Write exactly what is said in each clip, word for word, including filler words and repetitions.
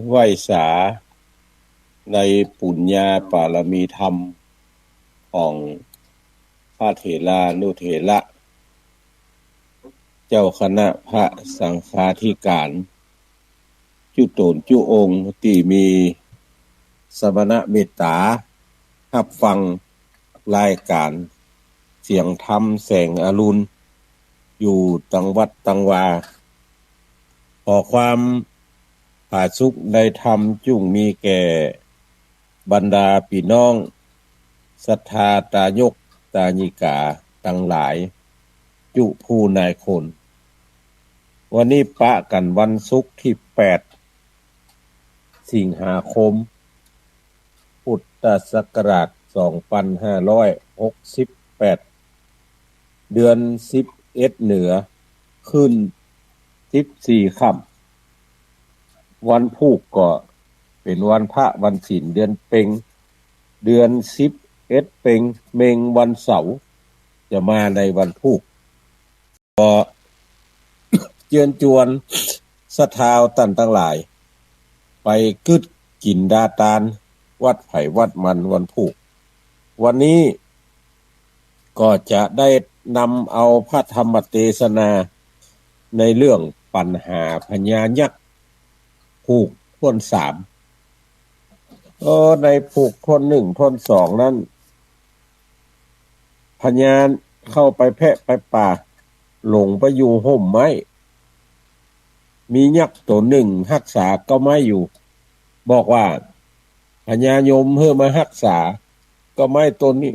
ไหว้สาในปุญญาปารมีธรรมของพระเถรานุเถระ เจ้าคณะพระสังฆาธิการ จุ๊ต๋นจุ๊องค์ตี้มีสมณะเมตต๋า ฮับฟังรายก๋านเสียงธรรมแสงอรุณ อยู่ตังวัดตังวา ขอความผาสุกในธรรมจุ่งมีแก่บรรดาปี้น้องศรัทธาตายกตายิกาตังหลาย จุผู้นายคน วันนี้ปะกั๋นวันศุกร์ตี้แปดสิงหาคม พุทธศักราชสองปันห้าร้อยหกสิบแปด เดือนสิบเอ็ดเหนือ ขึ้นสิบสี่ค่ำ วันพูกก็เป๋นวันพระวันศีลเดือนเป็ง เดือนสิบเอ็ดเป็งเม็งวันเสาร์ จะมาในวันพูก ก็เจือนจวนศรัทธาต้านตังหลาย ไปกึ๊ดกิ๋นดาตานวัดใผวัดมันวันพูก วันนี้ก็จะได้นำเอาพระธรรมเตสนาในเรื่องปัญหาพญายักษ์ พูกถ้วนสาม เออ ในพูกถ้วนหนึ่งถ้วนสองนั้น พญาเข้าไปแพะไปป่า หลงไปอยู่ฮ่มไม้ มียักษ์ตั๋วนึ่งฮักษาก้อไม้อยู่ บอกว่า พญายมหื้อมาฮักษาก้อไม้ต้นนี้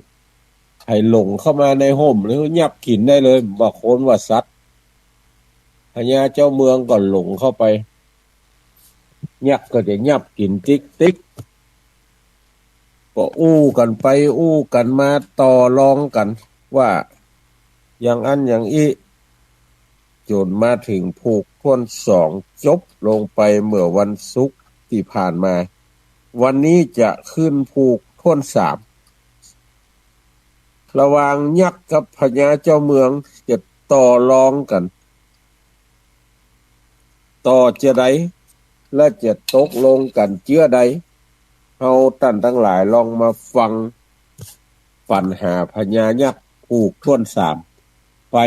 ใผหลงเข้ามาในฮ่มแล้วยับกิ๋นได้เลย บ่คนว่าสัตว์ พญาเจ้าเมืองก็หลงเข้าไป ยักษ์ก็จะยับกิ๋นติ๊กติ๊ก ก็อู้กั๋นไปอู้กั๋นมาต่อรองกั๋นว่าอย่างอั้นอย่างอี้ จ๋นมาเถิงพูกถ้วนสอง จบลงไปเมื่อวันศุกร์ตี้ผ่านมา วันนี้จะขึ้นพูกถ้วนสาม ระหว่างยักษ์กับพญาเจ้าเมืองจะต่อรองกั๋น ต่อจะใด และจะตกลงกั๋นเจื้อใด เฮาต้านตังหลายลองมาฟังปัญหาพญายักษ์พูกถ้วนสาม ไป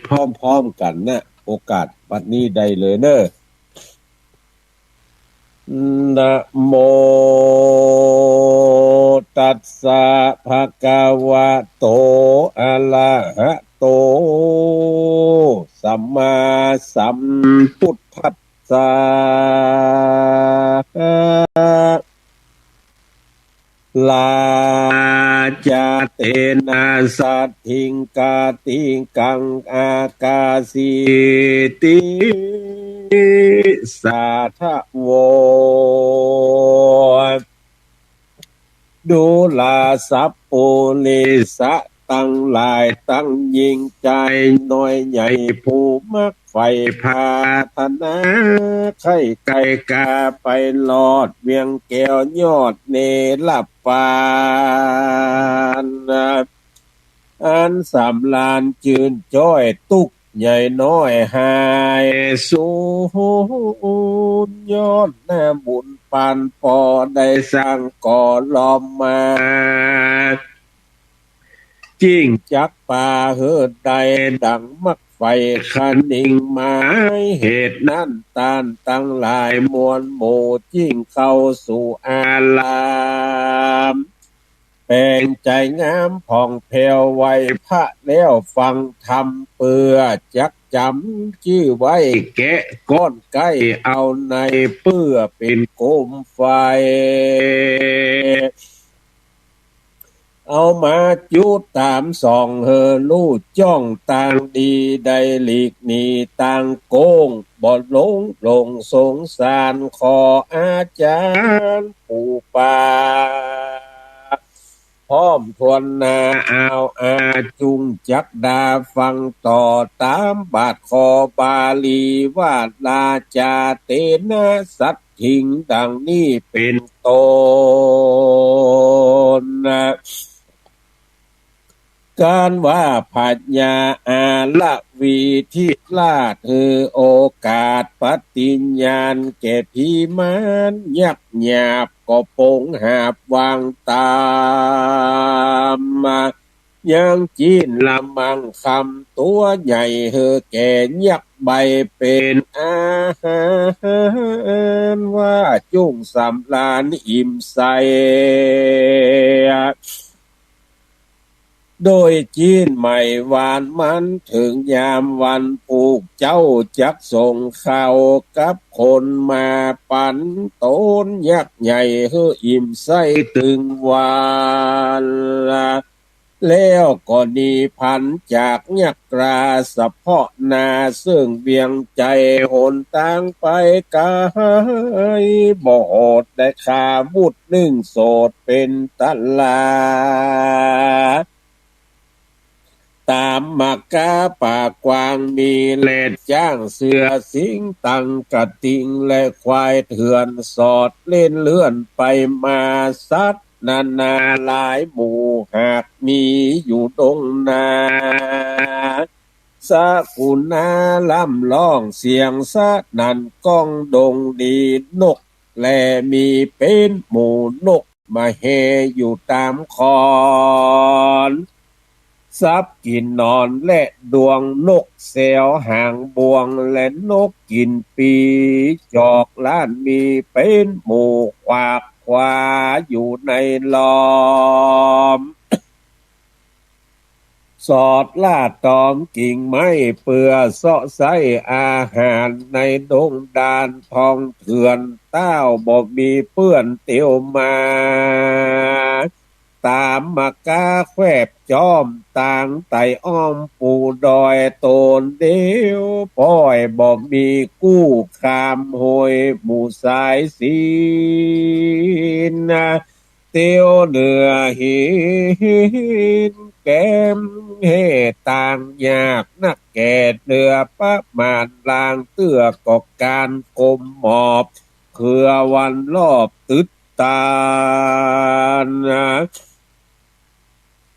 พร้อมๆ กั๋น ณ โอกาสบัดนี้ได้เลยเน่อ นะโมตัสสะ ภะคะวะโต อะระหะโต สัมมาสัมพุทธัสสะ ราชาเตนะ สัตถิง กาติงกัง อากาสี ติสาทะโว ดูราสัพปุริสะตังหลาย ตังญิงจายน้อยใหญ่ ผู้มักใฝ่ผาถนา ใค่ใก๋กาไปรอดเวียงแก้วยอดเนรปาน อันสำราญจื้นจ้อย ตุ๊กข์ใหญ่น้อยหายสูญ ย้อนนาบุญปานปอได้สร้างก่อล้อมมา จิ่งจักปาหื้อได้ดั่งมักใฝ่คะนิงหมาย เหตุนั้นต้านตังหลายมวลหมู่ จิ่งเข้าสู่อาราม แป๋งใจ๋งามผ่องแผ้วไหว้พระแล้วฟังธรรม เปื้อจักจ๋ำจื้อไว้แกะก้อนใก้เอาใน เปื้อเป๋นโกมไฟ เอามาจุต๋ามส่องหื้อฮู้จ้องตางดี ได้หลีกหนีตางโก้ง บ่หลงหลงสงสาร ขออาจ๋ารย์ผู้ปา พร้อมถ้วนหน้า อาวอาจุ่งจักดาฟังต่อ ต๋ามบาทข้อบาลีว่า ราชาเตนะ สัตถิง ดั่งนี้เป๋นต้น ก การว่าพญาอาละวีธิราชหื้อโอกาสปฏิญญาณแก่ผีมาร ยักษ์หยาบก็ปงหาบวางต๋ามมา ยังจีนละมังคำตั๋วใหญ่หื้อแก่ยักษ์ใบเป๋นอาหาร ว่าจุ่งสำราญอิ่มใส โดยจีนไหม้หวานมัน เถิงยามวันผูกเจ้าจักส่งข่าวกับคนมาปั๋นต๋นยักษ์ใหญ่หื้ออิ่มใสตึงวัน แล้วก็หนีผันจากยักษ์กล้าสะเพาะหน้า เซิ่งเวียงใจ๋หนตางไปไก๋ บ่โหดได้ฆ่าบุตรนึ่งโสดเป๋นตลา ต๋ามมะก๊าป่ากว้างมีแรดจ๊างเสือสิงห์ตังกระทิงและควายเถื่อน สอดเล่นเลื่อนไปมาสัตว์นานาหลายหมู่ หากมีอยู่ดงนา สกุณาร่ำร้องเสียงสนั่นก้องดงดี นกแลมีเป๋นหมู่ นกมาแห่อยู่ต๋ามขอน สับกิ๋นหนอนและดวง นกแสวหางบ่วง และนกกิ๋นปี๋ จอกล้านมีเป๋นหมู่ ขวากขวาอยู่ในล้อม สอดล่าตอมกิ่งไม้เปื่อเซาะไส้อาหาร ในดงดานทองเถื่อน ต้าวบ่มีเปื้อนเตียวมา ต๋ามมะก๊าแควบจ้อม ตางไต่อ้อมปู่ดอย ต๋นเดียวป้อยบ่มีกู้ ข้ามห้วยหมู่สายสินนะ เตียวเหนือหินแก้มแห่ ต่างยากนักแก่เหนือประมาณ ลางเตื้อก็การกลมหมอบ เขือวันรอบตึดตานนะ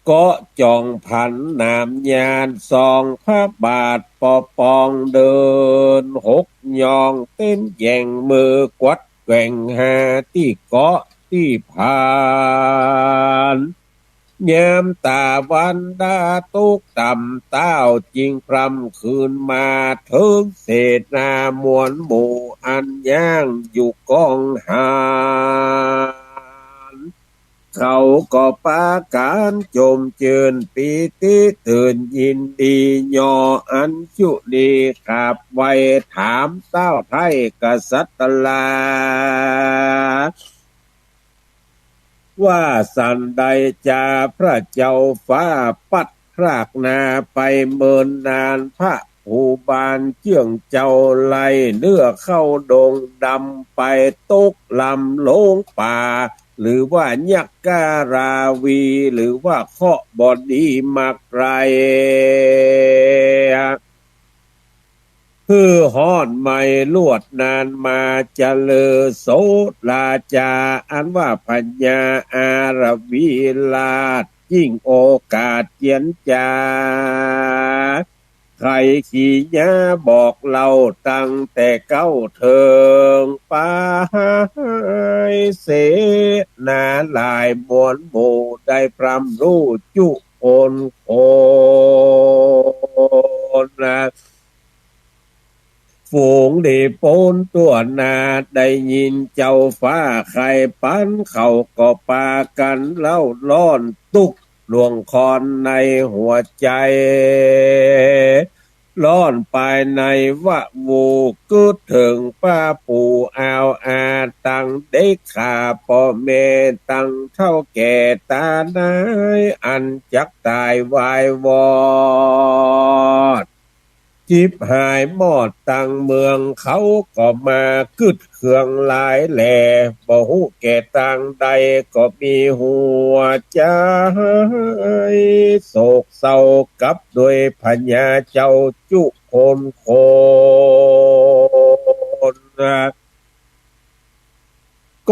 เกาะจองผันหนามยาน สองพระบาทปอปอง เดินหกยองเต้นแหย่ง มือกวัดแกว่งหาตี้เกาะตี้ผาน ยามตะวันดาตกต่ำ ต้าวจึงพร่ำคืนมา เถิงเสนามวลหมู่อันย่างอยู่กองหาร เขาก็ปากั๋นจมจื้นปีติตื่นยินดี ย่ออัญชุลีกราบไหว้ถามต้าวไท้กษัตรา ว่าสันใดจา พระเจ้าฟ้าปัดพรากนาไปเมินนาน พระผู้บานเจื้องเจ้าไล่เนื้อเข้าดงดำไป ตกลำลงป่า หรือว่ายักษ์การาวี หรือว่าเคราะห์บ่ดีมากไกล หื้อฮอดไหม้ลวดนานมา จะเลิศโสราจา อันว่าพญาอาระวีราช ยิ่งโอกาสเจียรจา ไขขีญาบอกเล่าตั้งแต่เก๊าเถิงปาย เสนาหลายมวลหมู่ได้พร่ำฮู้จุคนคนนะ ฝูงดีปูนตั๋วหน้า ได้ยินเจ้าฟ้าใค่ปั๋น เขาก็ปากั๋นเล่าร้อนตุ๊กข์หน่วงคอนในหัวใจ๋ ร้อนปายในวะหมู่ กึ๊ดเถิงป้าปู่อาวอา ตังเด็กข้าป้อแม่ ตังเฒ่าแก่ต๋านาย อันจักตายวายวอด จิบหายมอดตังเมือง เขาก็มากึ๊ดเคืองหลายแหล่ บ่ฮู้แก่ตางใด ก็มีหัวใจ๋โศกเศร้ากับโดยพญาเจ้าจุคนคนนะ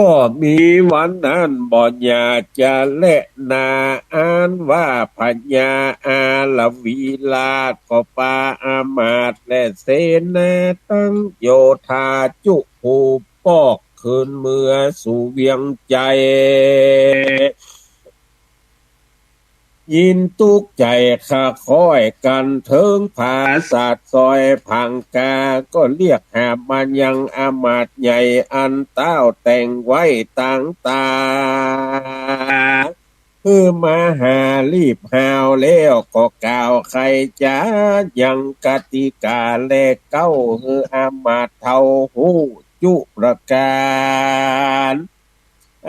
ก็มีวันนั้นบ่อย่าจะแลนา อันว่าพญาอาละวีราชก็ปาอามาตย์และเสนาตังโยธาจุผู้ปอกคืนเมือสู่เวียงไจ ยินตุ๊กข์ใจ๋คะค้อยกั๋นเถิงผาสาทซอยพังกา ก็เรียกหาบมายังอามาตย์ใหญ่อันต้าวแต่งไว้ตางต๋า หื้อมาหารีบฮาวแล้วก็กล่าวไขจ๋ายังกติกาและเก๊า หื้ออามาตย์เฒ่าฮู้จุประก๋าน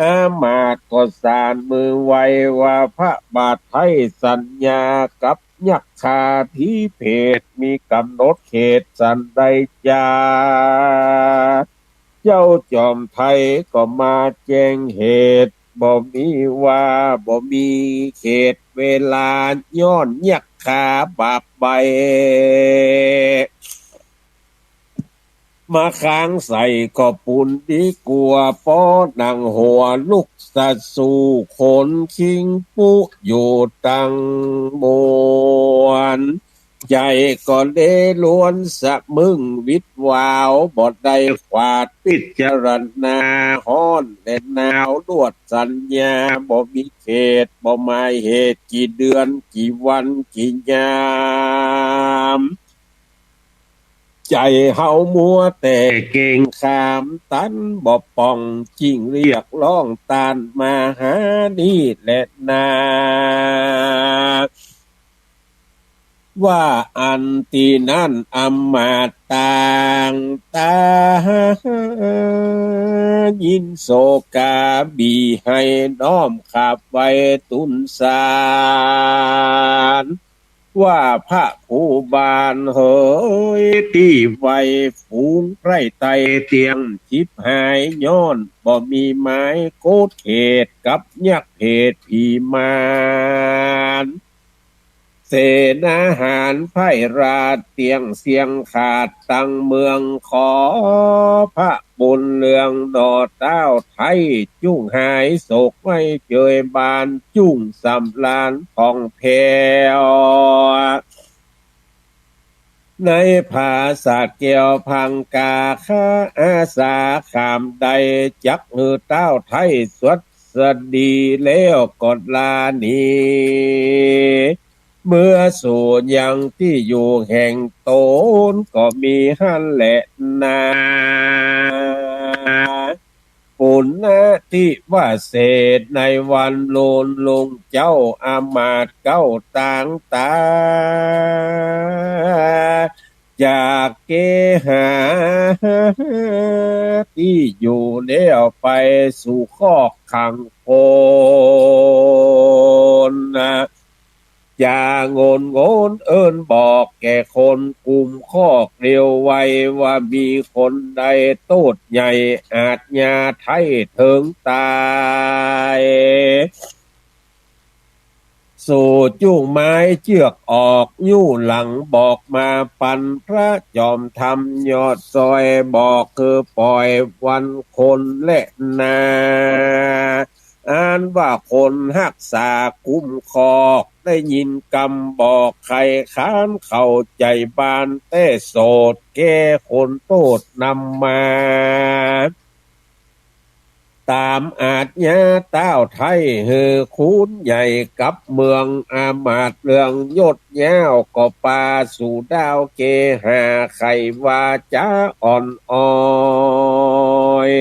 อามาตย์ก็สานมือไหว้ว่าพระบาทไทยสัญญากับยักขาผีเปรตมีก๋ำหนดเขตสันใดจา เจ้าจอมไทยก็มาแจ้งเหตุ บ่มีว่าบ่มีเขตเวลา ย้อนยักขาบาปใบ มาค้างใส่ก็ปูนดีกั๋ว ป้อหนังหัวลุกสะสู่ ขนคิงปุอยู่ตังมวล ใจ๋ก็เลล้วนสะมึงวิดวาว บ่ได้ขวาดพิจารณา ฮ้อนและหนาวลวดสัญญา บ่มีเขต บ่หมายเหตุ กี่เดือน กี่วัน กี่ยาม ใจ๋เฮามัวแต่เก่งขาม ตันบ่ป่อง จึงเรียกร้องต้านมาหานี่แลนา ว่าอันตี้นั้นอามาตย์ต่างต๋า ยินโศกาบีไห้น้อมขาบไหว้ตูนสาน ว่าพระผู้บานเหย ตี้ไว้ฝูงไพร่ไตเตียงฉิบหาย ย้อนบ่มีหมายกฎเขตกับยักเขตผีมาร เสนาหารไพร่ราชเตียงเสียงขาดตังเมือง ขอพระบุญเรืองหน่อต้าวไทย จุ่งหายโศกไว้เจยบาน จุ่งสำราญผ่องแผ้ว ในผาสาทแก้วพังกา ข้าอาสาขามได้ จักหื้อต้าวไทยสวัสดี แล้วก็ลาหนี เมือสู่ยังตี้อยู่แห่งต๋น ก็มีหั้นแลนา ปุณณทิวเสส ในวันโลนลงเจ้าอามาตย์เก๊าต่างต๋า จากเกหาตี้อยู่แล้วไปสู่คอกขังคนนะ จาโงนโงนเอิ้นบอกแก่คนกุมคอกเดียวไว้ ว่ามีคนใดโต้ษใหญ่อาชญาไทยเถิงต๋าย สู่จุ่งไม้เจื้อกออก ยู้หลังบอกมาปันพระจอมธรรมยอดซอย บอกคือป่อยวันคนแลนา อันว่าคนฮักษากุมคอก ได้ยินกำบอกไขขานเข้าใจ๋บาน แต่โสดแก้คนโต้ษนำมา ต๋ามอาชญาต้าวไทยหื้อคูณใหญ่กับเมือง อามาตย์เรืองยศยาวก็ปาสู่ดาวเกหา ไขว่าจ๋าอ่อนอ้อย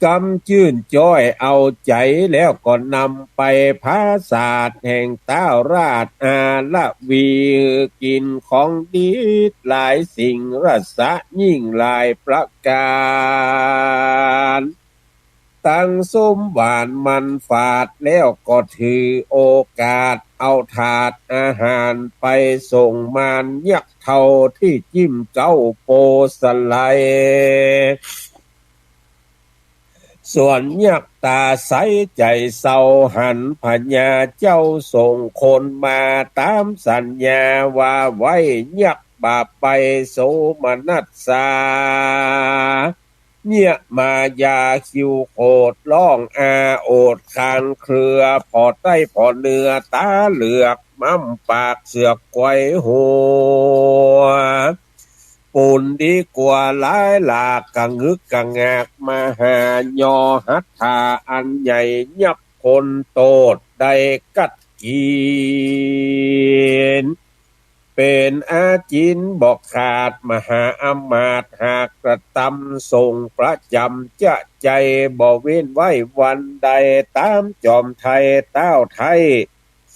กำจื้นจ้อยเอาใจ๋ แล้วก็นำไปผาสาทแห่งต้าวราชอาละวี กิ๋นของดีหลายสิ่ง รสะยิ่งหลายประก๋าน ตังส้มหวานมันฝาด แล้วก็ถือโอกาสเอาถาดอาหารไปส่งมารยักษ์เฒ่าตี้จิ้มเก๊าโปสไล ส่วนยักษ์ต๋าใสใจ๋เศร้า หันพญาเจ้าส่งคนมาต๋ามสัญญาว่าไว้ ยักษ์บาปไปโสมนัสสา เยียะมายาคิ้วโขด ร้องอาโอษคางเครือ ผ่อใต้ผ่อเหนือต๋าเหลือก ม้ำปากเสือกไขว่หัว ปูนดีกว่าหลายหลาก กะงึกกะงาก มหายอหัตถาอันใหญ่ ยับคนโตษได้กัดกิ๋น เป๋นอาจิณบ่ขาด มหาอำมาตย์หากกระตำ ทรงประจ๋ำจะใจ๋ บ่เว้นไว้วันใด ต๋ามจอมไทย ต้าวไทย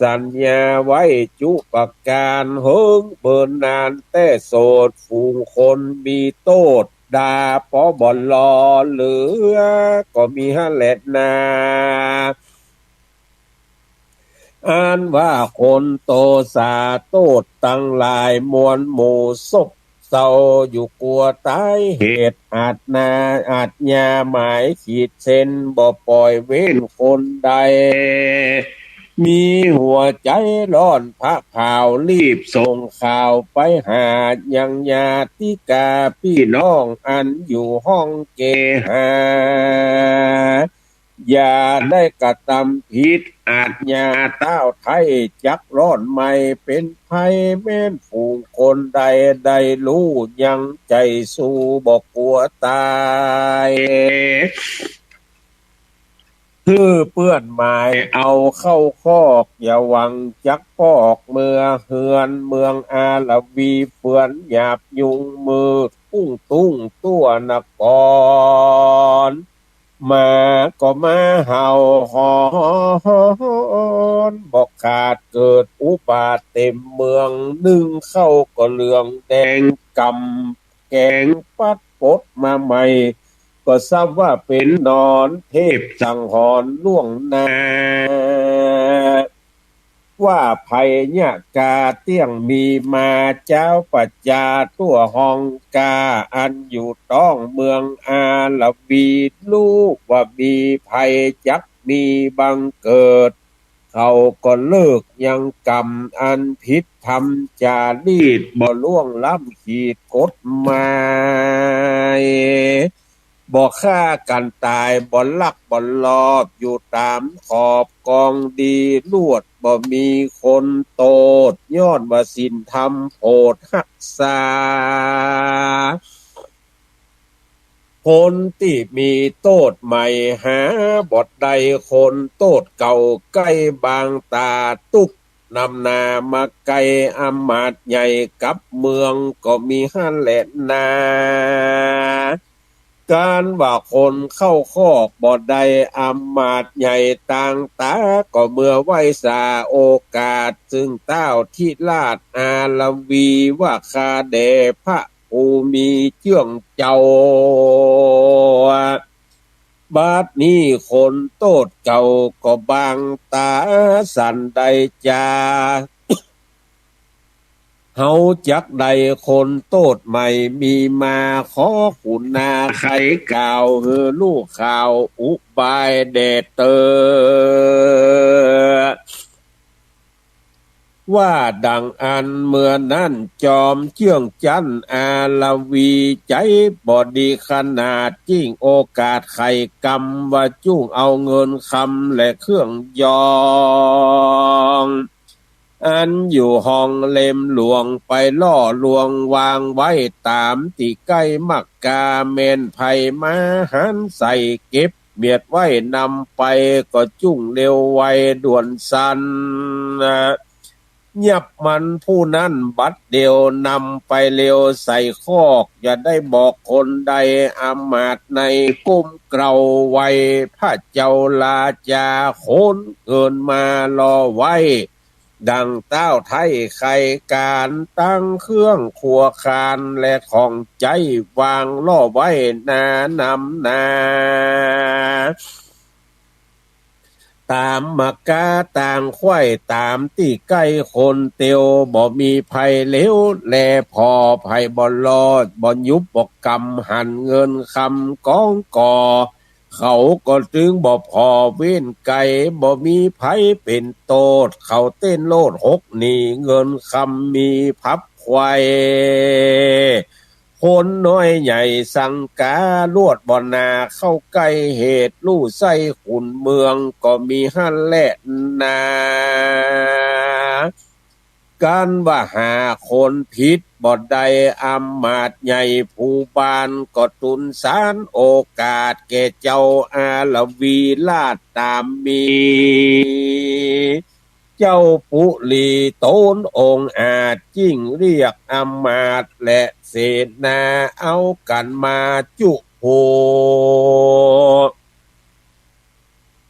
สัญญาไว้จุประก๋าน เหิงเบิ่นนานแต๊โสด ฝูงคนมีโต้ษ ด่าปอบ่ลอเหลือ ก็มีหั้นแหละนา อันว่าคนโตสาโต้ษตังหลาย มวลหมู่ซบเซาอยู่กั๋วต๋าย เหตุอาจนาอาจยาหมายขีดเส้น บ่ป่อยเว้นคนใด มีหัวใจ๋ร้อนผะผาว รีบส่งข่าวไปหา ยังญาติกาปี้น้อง อันอยู่ห้องเกหา อย่าได้กระตำผิด อาจยาต้าวไทยจักร้อนไหม้ เป๋นภัยแม้นฝูงคนใด ได้ฮู้ยังใจ๋สู้บ่กั๋วต๋าย หื้อเปื้อนหมายเอาเข้าคอก อย่าหวังจักปอกเมือเฮือน เมืองอาระวีเฟือนหยาบยุง มืดกุ้งตุ้งตั้วนคร หมาก็มาเห่าหอนบ่ขาด เกิดอุบาทเต็มเมือง นึ่งข้าวก็เหลืองแดง ก๋ำแก๋งปัดปดมาใหม่ ก็ทราบว่าเป๋นหนอน เทพสั่งหอนล่วงหน้า ว่าภัยยะกาเตี้ยงมีมา เจ้าประจาตั้วฮองกา อันอยู่ต้องเมืองอาระวี ฮู้ว่ามีภัยจักมีบังเกิด เขาก็เลิกยังกรรมอันผิดธรรมจารีต บ่ล่วงล้ำขีดกฎหมาย บ่ฆ่ากั๋นต๋าย บ่ลักบ่ลอบ อยู่ต๋ามขอบกองดี ลวดบ่มีคนโต้ษ ย้อนว่าศีลธรรมโผดฮักษา คนตี้มีโต้ษใหม่หาบ่ได้ คนโต้ษเก่าใก้บางต๋า ตุ๊กนำหน้ามาไกล อำมาตย์ใหญ่กับเมืองก็มีหั้นแหละนา ก๋านว่าคนเข้าคอกบ่ได้ อำมาตย์ใหญ่ต่างต๋า ก็เมื่อไหว้สาโอกาส ซึ่งต้าวธิราชอาระวี ว่าข้าแด่พระผู้มีเจื้องเจ้า บัดนี้คนโต้ษเก่าก็บางต๋า สันใดจา เฮาจักได้คนโต้ษใหม่มีมา ขอขุณาไขกล่าว หื้อฮู้ข่าวอุบายแด่เตอ ว่าดังอั้นเมื่อนั้น จอมเจื้องจั๊นอาระวี ใจ๋บ่ดีขนาด จิ่งโอกาสไขกรรม ว่าจุ่งเอาเงินคำและเครื่องยอง อันอยู่ห้องเล่มหลวง ไปล่อลวงวางไว้ต๋ามตี้ใก้มักกา แม่นใผมาหันใส่เก็บเมียดไว้นำไป ก็จุ่งเร็วไวด่วนสัน ยับมันผู้นั้นบัดเดียวนำไปเร็วใส่คอก อย่าได้บอกคนใด อำมาตย์ในก้มเกล้าไหว้พระเจ้าราจา ขนเงินมาล่อไว้ ดังต้าวไทยไขก๋าน ตังเครื่องครัวคานและของใจ๊ วางล่อไว้หนานำนา ต๋ามมักกาต่างไขว้ ต๋ามตี้ใก้คนเตียว บ่มีใผเหลวแลผ่อ ใผบ่รอด บ่ยุบบ่กำ หันเงินคำกองก่อ เขาก็ตึงบ่ผ่อเว้นไก๋ บ่มีใผเป๋นโต้ษ เขาเต้นโลดหกหนี เงินคำมีพับไขว้ คนน้อยใหญ่สังกา ลวดบ่หนาเข้าใก้เหตุ ลู่ไส้ขุนเมืองก็มีหั้นแลนา กันว่าหาคนผิดบ่ได้ อำมาตย์ใหญ่ผู้บานก็ตูนสานโอกาสแก่เจ้าอาละวีราชต๋ามมี เจ้าปุรีต๋นองอาจ จึ่งเรียกอำมาตย์และเสนาเอากั๋นมาจุ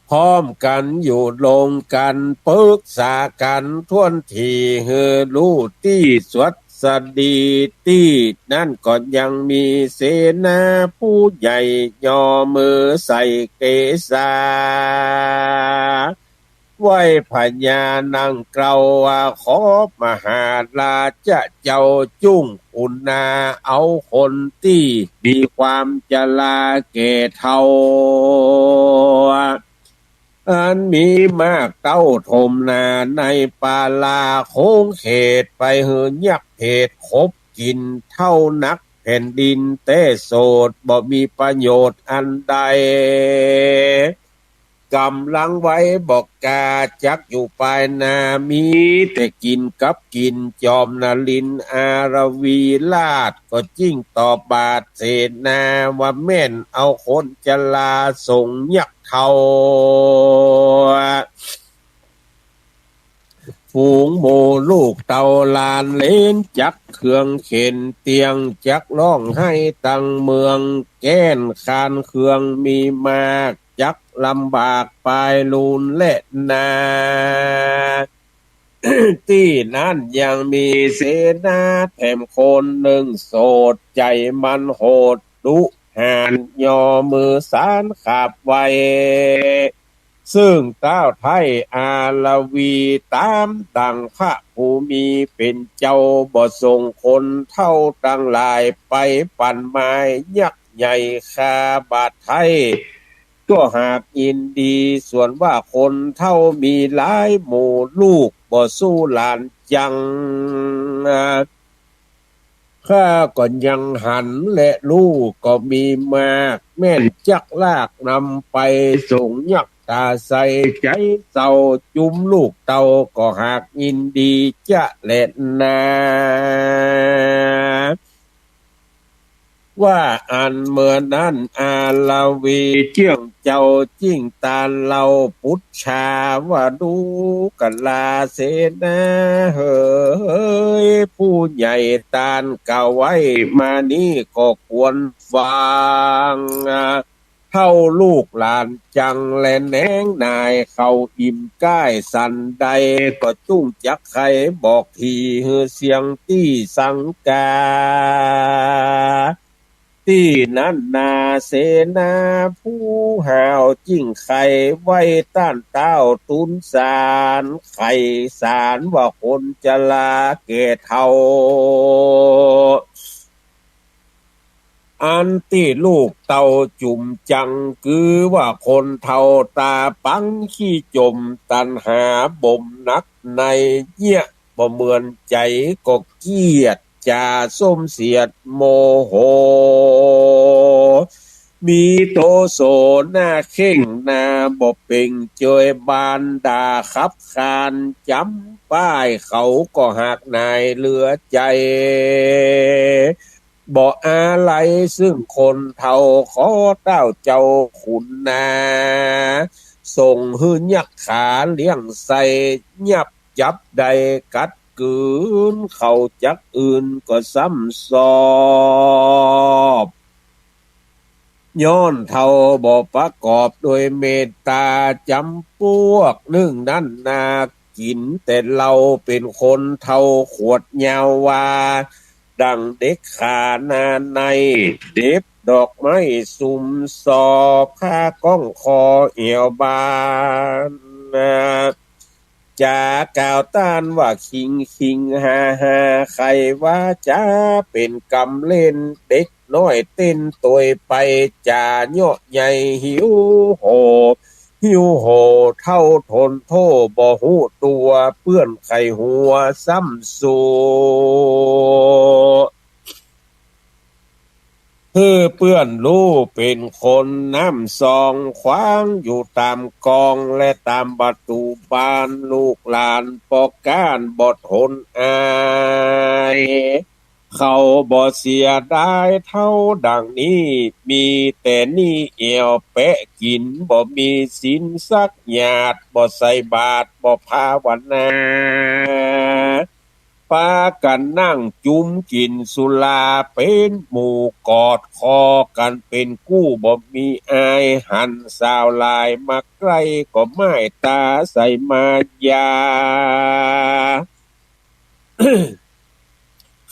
พร้อมกั๋นอยู่ลงกั๋น ปึกษากั๋นถ้วนถี่ หื้อลู่ตี้สวัสดี ตี้นั้นก็ยังมีเสนาผู้ใหญ่ ย่อมือใส่เกศา ไหว้พญานังเกล้าว่า ขอมหาราชเจ้าจุ่งอุณาเอาคนตี้มีความจราแก่เฒ่า อันมีมากเต้าถมนาในป่าลาโขงเขต ไปหื้อยักษ์เผดขบกิ๋น เต้านักแผ่นดินแต๊โสด บ่มีประโยชน์อันใด ก๋ำลังไว้บ่กล้า จักอยู่ปายนา มีแต่กิ๋นกับกิ๋น จอมนรินทร์อาละวีราชก็จึ่งตอบบาทเสนาว่า แม่นเอาคนจราส่งยักษ์เฒ่า ฝูงหมู่ลูกเต้าหลานเหลน จักเครื่องเข็นเตียง จักฮ้องไห้ตังเมือง แก้นคานเครื่องมีมาก จักลำบากปายลูนแลนา ตี้นั้นยังมีเสนาแถมคนนึ่ง โสดใจ๋มันโหดดุหาญ ย่อมือสานขับไว้ ซึ่งเต้าไท้อาละวี ต๋ามดั่งพระผู้มีเป๋นเจ้า บ่ส่งคนเฒ่าตังหลายไปปั่นหมายยักษ์ใหญ่ฆ่าบาดไท้ ก็หากยินดี ส่วนว่าคนเฒ่ามีหลายหมู่ลูก บ่สู้หลานจัง ข้าก็ยังหันและฮู้ก็มีมาก แม่นจักลากนำไปส่งยักษ์ต๋าใส ใจ๋เศร้าจุมลูกเต้า ก็หากยินดีจะแลนา ว่าอันเมื่อนั้นอาละวีเจื้องเจ้าจึ่งตานเล่าปุจฉาว่า ดูกราเสนาเหย ผู้ใหญ่ตานกล่าวไว้มานี้ก็ควรฟัง เฒ่าลูกหลานจังแลแหนงนาย เขาอิ่มก้ายสันใด ก็จุ่งจักใค่บอกถี่ หื้อเสียงตี้สังกา ตี้นั้นนาเสนาผู้ห้าวจึ่งใค่ไหว้ต้านเต้าตูนสาน ใค่สานว่าคนจราแก่เฒ่า อันตี้ลูกเต้าจุมจัง คือว่าคนเฒ่าต๋าปังขี้จ๋ม ตัณหาบ่มหนักในเยียะ บ่เหมือนใจ๋ก็เกลียดจ๋าส้มเสียดโมโห มีโตโสหน้าเข่งหน้าบ่เป่ง เจยบานด่าขับขานจ๋ำป้าย เขาก็หากหน่ายเหลือใจ๋ บ่อาลัยซึ่งคนเฒ่า ขอเต้าเจ้าขุนนา ส่งหื้อยักขาเลี้ยงใส่ ยับจับได้กัดกืน เขาจักอื่นก็ซ้ำซอบ ย้อนเฒ่าบ่ประกอบด้วยเมตต๋า จ๋ำปวกนึ่งนั้นนา กิ๋นแต่เหล้าเป๋นคนเฒ่า ขวดยาววา ดั่งเด็กขาหน้าใน เด็บดอกไม้สุมซอ ผ้าก้องคอแอ่วบาน จ๋ากล่าวต้านว่า คิงคิงฮาฮา ใค่วาจ๋าเป๋นกำเล่น เด็กน้อยเต้นตวยไป จ๋าเยาะใหญ่หิวโห หิวโหเฒ่าทนโทษบ่ฮู้ตั๋ว เปื้อนใค่หัวซ้ำสู หื้อเปื้อนฮู้เป๋นคนน้ำซอง ขวางอยู่ต๋ามกองและต๋ามประตู๋บ้าน ลูกหลานป้อก๊านบ่ทนอาย เขาบ่เสียดายเต้าดังนี้ มีแต่หนี้แอ่วแปะกิ๋น บ่มีศีลสักหยาด บ่ใส่บาตร บ่ภาวนา ปากั๋นนั่งจุมกิ๋นสุราเป๋นหมู่ กอดคอกั๋นเป๋นกู้ บ่มีอาย หันสาวหลายมาใก้ ก็หมายต๋าใส่มายา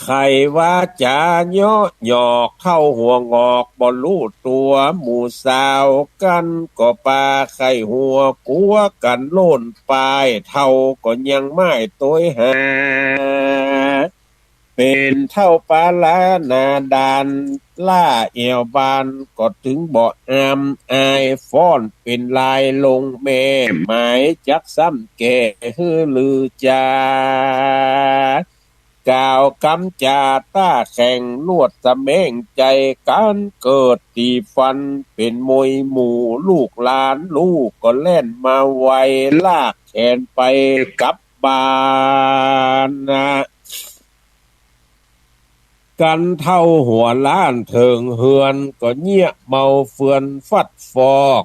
ใค่วาจ๋าเยาะหยอก เต้าหัวหงอกบ่ฮู้ตั๋ว หมู่สาวกั๋นก็ปาใค่หัว กั๋วกั๋นโล่นปาย เต้าก็ยังหมายตวยหา เป๋นเต้าปาลาหน้าด้าน ล้าแอ่วบาน ก็ตึงบ่อามอาย ฟ้อนเป๋นลายลงแม่ หมายจักซ้ำแก่หื้อลือจา กล่าวกำจ๋าต้าแข่ง ลวดสะแมงใจ๋กั๋น เกิดตี๋ฟันเป๋นมวยหมู่ ลูกหลานฮู้ก็แล่นมาไว ลากแขนไปกลับบ้านนะ กั๋นเต้าหัวล้านเถิงเฮือน ก็เยียะเมาเฟือนฟัดฟอก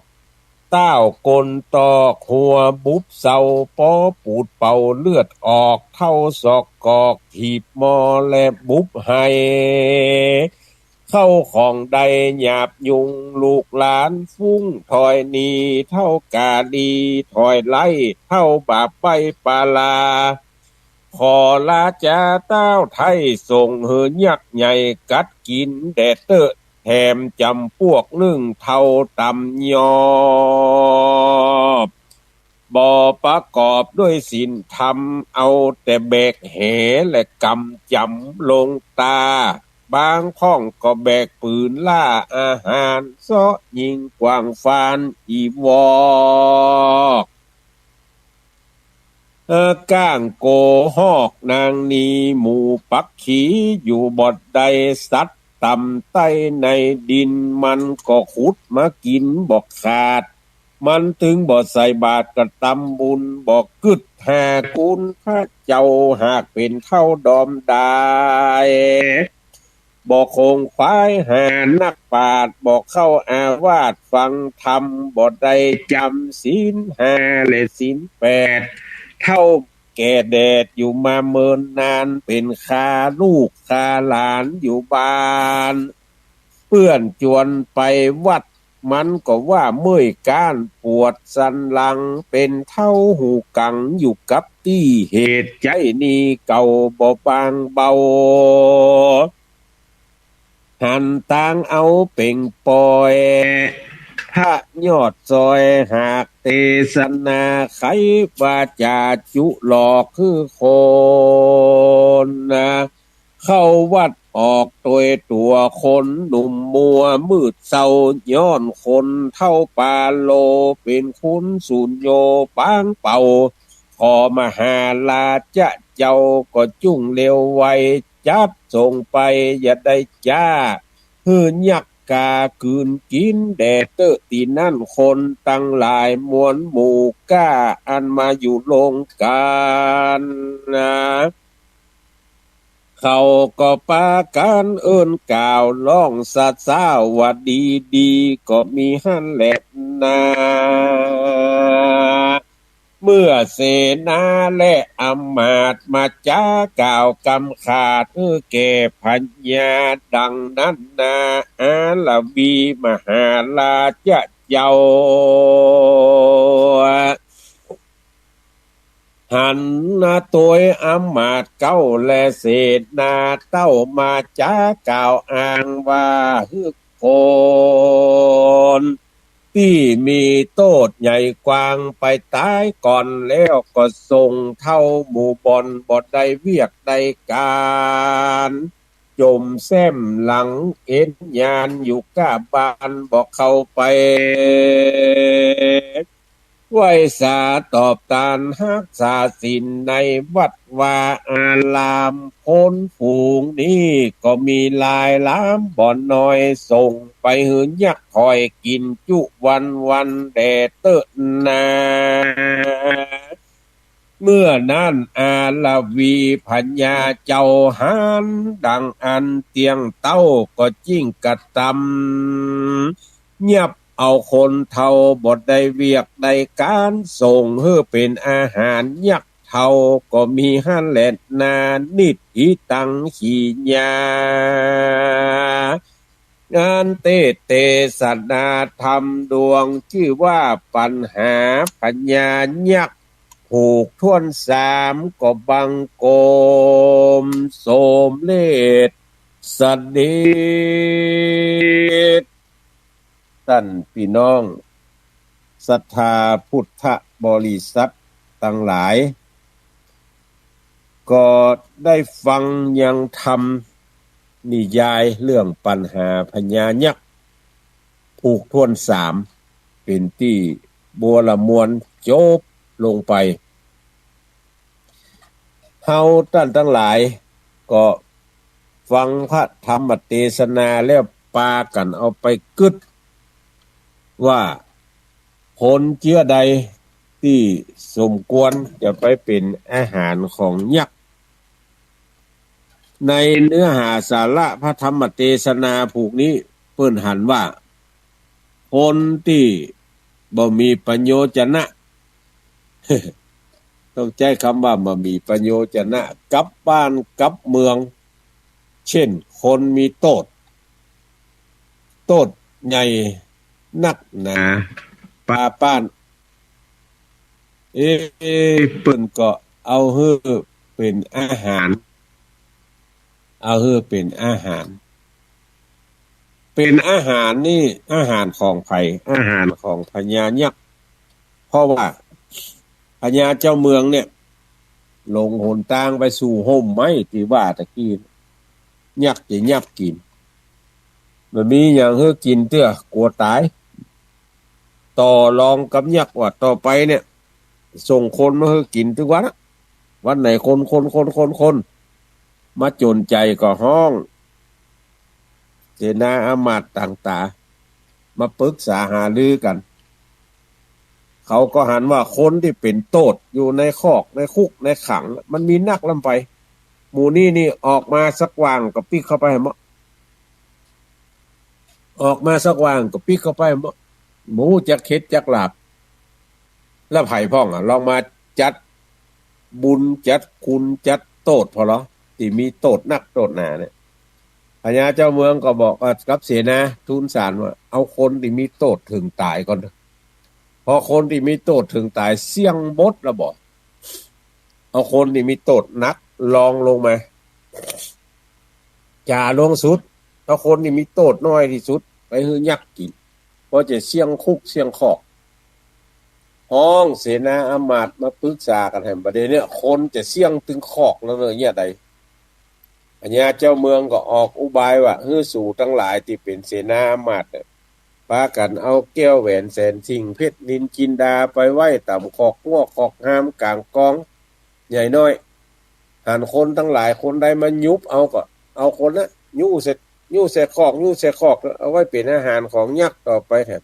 ต้าวกลตอกหัวบุบเซา ปอปูดเป่าเลือดออก เต้าศอกกอกถีบมอและบุบไห เข้าของได้หยาบยุง ลูกหลานฟุ้งถอยหนี เต้ากาลีถอยไล่ เต้าบาปใบ้ปาลา ขอลาจ๋าเต้าไท้ ส่งหื้อยักษ์ใหญ่กัดกิ๋น แด่เต๊อะแถมจ๋ำปวกนึ่ง เต้าต๋ำยอบ บ่ประกอบด้วยศีลธรรม เอาแต่แบกแหและกำจ๋ำลงตา บางพ่องก็แบกปืนล่าอาหาร เซาะยิงกวางฟานอีวอก เออ ก้างโกหอกนางนี หมู่ปักขีอยู่บ่ได้ สัตว์ต่ำใต้ในดิน มันก็ขุดมากิ๋นบ่ขาด มันตึงบ่ใส่บาตรกระตำบุญ บ่กึ๊ดหาคุณพระเจ้า หากเป๋นเต้าดอมดาย บ่คงขวายหานักปราชญ์ บ่เข้าอาวาสฟังธรรม บ่ได้จ๋ำศีลห้าและศีลแปด เต้าแก่แดดอยู่มาเมินนาน เป๋นข้าลูกข้าหลานอยู่บ้าน เปื้อนจวนไปวัด มันก็ว่าเมื่อยก้านปวดสันหลัง เป๋นเต้าหูกั๋งอยู่กับตี้ เหตุใจ๊นี้เก่าบ่บางเบา หันตางเอาเป๋งปอย พระยอดซอยหากเตสนา ใครว่าจ๋าจุหลอกคือคนนะ เข้าวัดออกตวยตั๋วคนหนุ่มมัวมืดเซา ย้อนคนเฒ่าปาโล เป๋นคนสูญโญปางเป่า ขอมหาราชเจ้าก็จุ่งเร็วไว จัดส่งไปอย่าได้จ๊า หื้อยักษ์กากืนกิ๋นแด่เต๊อะ ตี้นั่นคนตังหลายมวลหมู่ก้า อันมาอยู่ลงกั๋นนะ เขาก็ปากั๋นเอิ้นกล่าวร้องสะซ้าวว่าดีๆ ก็มีหั้นแหละนา เมื่อเสนาและอำมาตย์มาจ๋ากล่าวกำขาด หื้อแก่พญาดังนั้นนา อาละวีมหาราชเจ้า หันนาตวยอำมาตย์เก๊าและเสนาเต้ามาจ๋ากล่าวอ้างว่า หื้อคนตี้มีโต้ษใหญ่กว้างไปต๋ายก่อนแล้ว ก็ส่งเต้าหมู่บ่อน บ่ได้เวียกได้ก๋าน จ่มแส้มหลังเอ็นยานอยู่ก้าบ้าน บ่เข้าไป ไหว้สาตอบตานฮักษาศีลในวัดวาอาราม คนฝูงนี้ก็มีหลายหลามบ่น้อย ส่งไปหื้อยักษ์คอยกิ๋นจุวันวันแด่เต๊อะนา เมื่อนั้นอาราวีพญาเจ้าหันดังอั้น เตี้ยงเต๊าก็จิ่งกระตำ ยับเอาคนเฒ่าบ่ได้เวียกได้ก๋าน ส่งหื้อเป๋นอาหารยักษ์เฒ่าก็มีหั้นแลนา นิฏฐิตัง ขีญา อันเตสน์เตสนาธรรมดวงจื้อว่าปัญหาพญายักษ์ ผูกถ้วนสาม ก็บังคมสมเร็จสนิท ต้านปี้น้องศรัทธาพุทธบริษัทตังหลาย ก็ได้ฟังยังธรรมนิยายเรื่องปัญหาพญายักษ์ ผูกถ้วนสาม เป๋นตี้บัวระมวลจบลงไป เฮาต้านตังหลายก็ฟังพระธรรมเตสนาแล้วปากั๋นเอาไปกึ๊ดว่า คนเจื้อใดตี้สมควรจะไปเป๋นอาหารของยักษ์ ในเนื้อหาสาระพระธรรมเตสนาผูกนี้ เปิ้นหันว่า คนตี้บ่มีประโยชนะ ต้องใจ๊กำว่าบ่มีประโยชนะ กับบ้านกับเมือง เจ้นคนมีโต้ษ โต้ษใหญ่นักหนา ปาป้าน เอ๊ะ เปิ้นก็เอาหื้อเป๋นอาหาร เอาหื้อเป๋นอาหาร เป๋นอาหารนี่ อาหารของใผ อาหารของพญายักษ์ เพราะว่าพญาเจ้าเมืองเนี่ย ลงหนตางไปสู่ฮ่มไม้ตี้ว่าตะกี้ ยักษ์จะยับกิ๋น บ่มีหยังหื้อกิ๋นเตื้อ กั๋วต๋าย ต่อรองกับยักษ์ว่าต่อไปเนี่ย ส่งคนมาหื้อกิ๋นตึงวันอะ วันไหนคน คน คน คน คน มาจ๋นใจ๋ก็ฮ้อง เสนาอามาตย์ต่างต๋า มาปึกษาหารือกั๋น เขาก็หันว่าคนตี้เป๋นโต้ษอยู่ในคอกในคุกในขัง มันมีนักล้ำไป หมู่นี้นี่ออกมาสักว่างก็ปิ๊กเข้าไปเหมาะ ออกมาสักว่างก็ปิ๊กเข้าไปเหมาะ บ่ฮู้จักเข็ดจักหลาบ แล้วใผพ่องอะ ลองมาจัดบุญจัดคุณจัดโต้ษผ่อลอ ตี้มีโต้ษนักโต้ษหนาเนี่ย พญาเจ้าเมืองก็บอกว่ากับเสนาทูลสารว่า เอาคนตี้มีโต้ษเถิงต๋ายก่อนเถอะ พอคนตี้มีโต้ษเถิงต๋ายเสี้ยงหมดแล้วบ่ เอาคนตี้มีโต้ษนักรองลงมา จ๋าลงสุด เอาคนตี้มีโต้ษน้อยตี้สุดไปหื้อยักษ์กิ๋น พอจะเสี้ยงคุกเสี้ยงคอก ฮ้องเสนาอามาตย์มาปึกษากั๋นแหม บ่าเดี่ยวนี้คนจะเสี้ยงตึงคอกแล้วเนอะ เยียะใด พญาเจ้าเมืองก็ออกอุบายว่า หื้อสูตังหลายตี้เป๋นเสนาอามาตย์เนี่ย ปากั๋นเอาแก้วแหวนแสนสิ่ง เพชรนิลจินดาไปไว้ต๋ามคอกงั่วคอกฮามก๋างกอง ใหญ่น้อย หันคนตังหลายคนใดมายุบเอาก็ เอาคนนั้นยุใส่ ยุใส่คอก ยุใส่คอก เอาไว้เป๋นอาหารของยักษ์ต่อไปแถม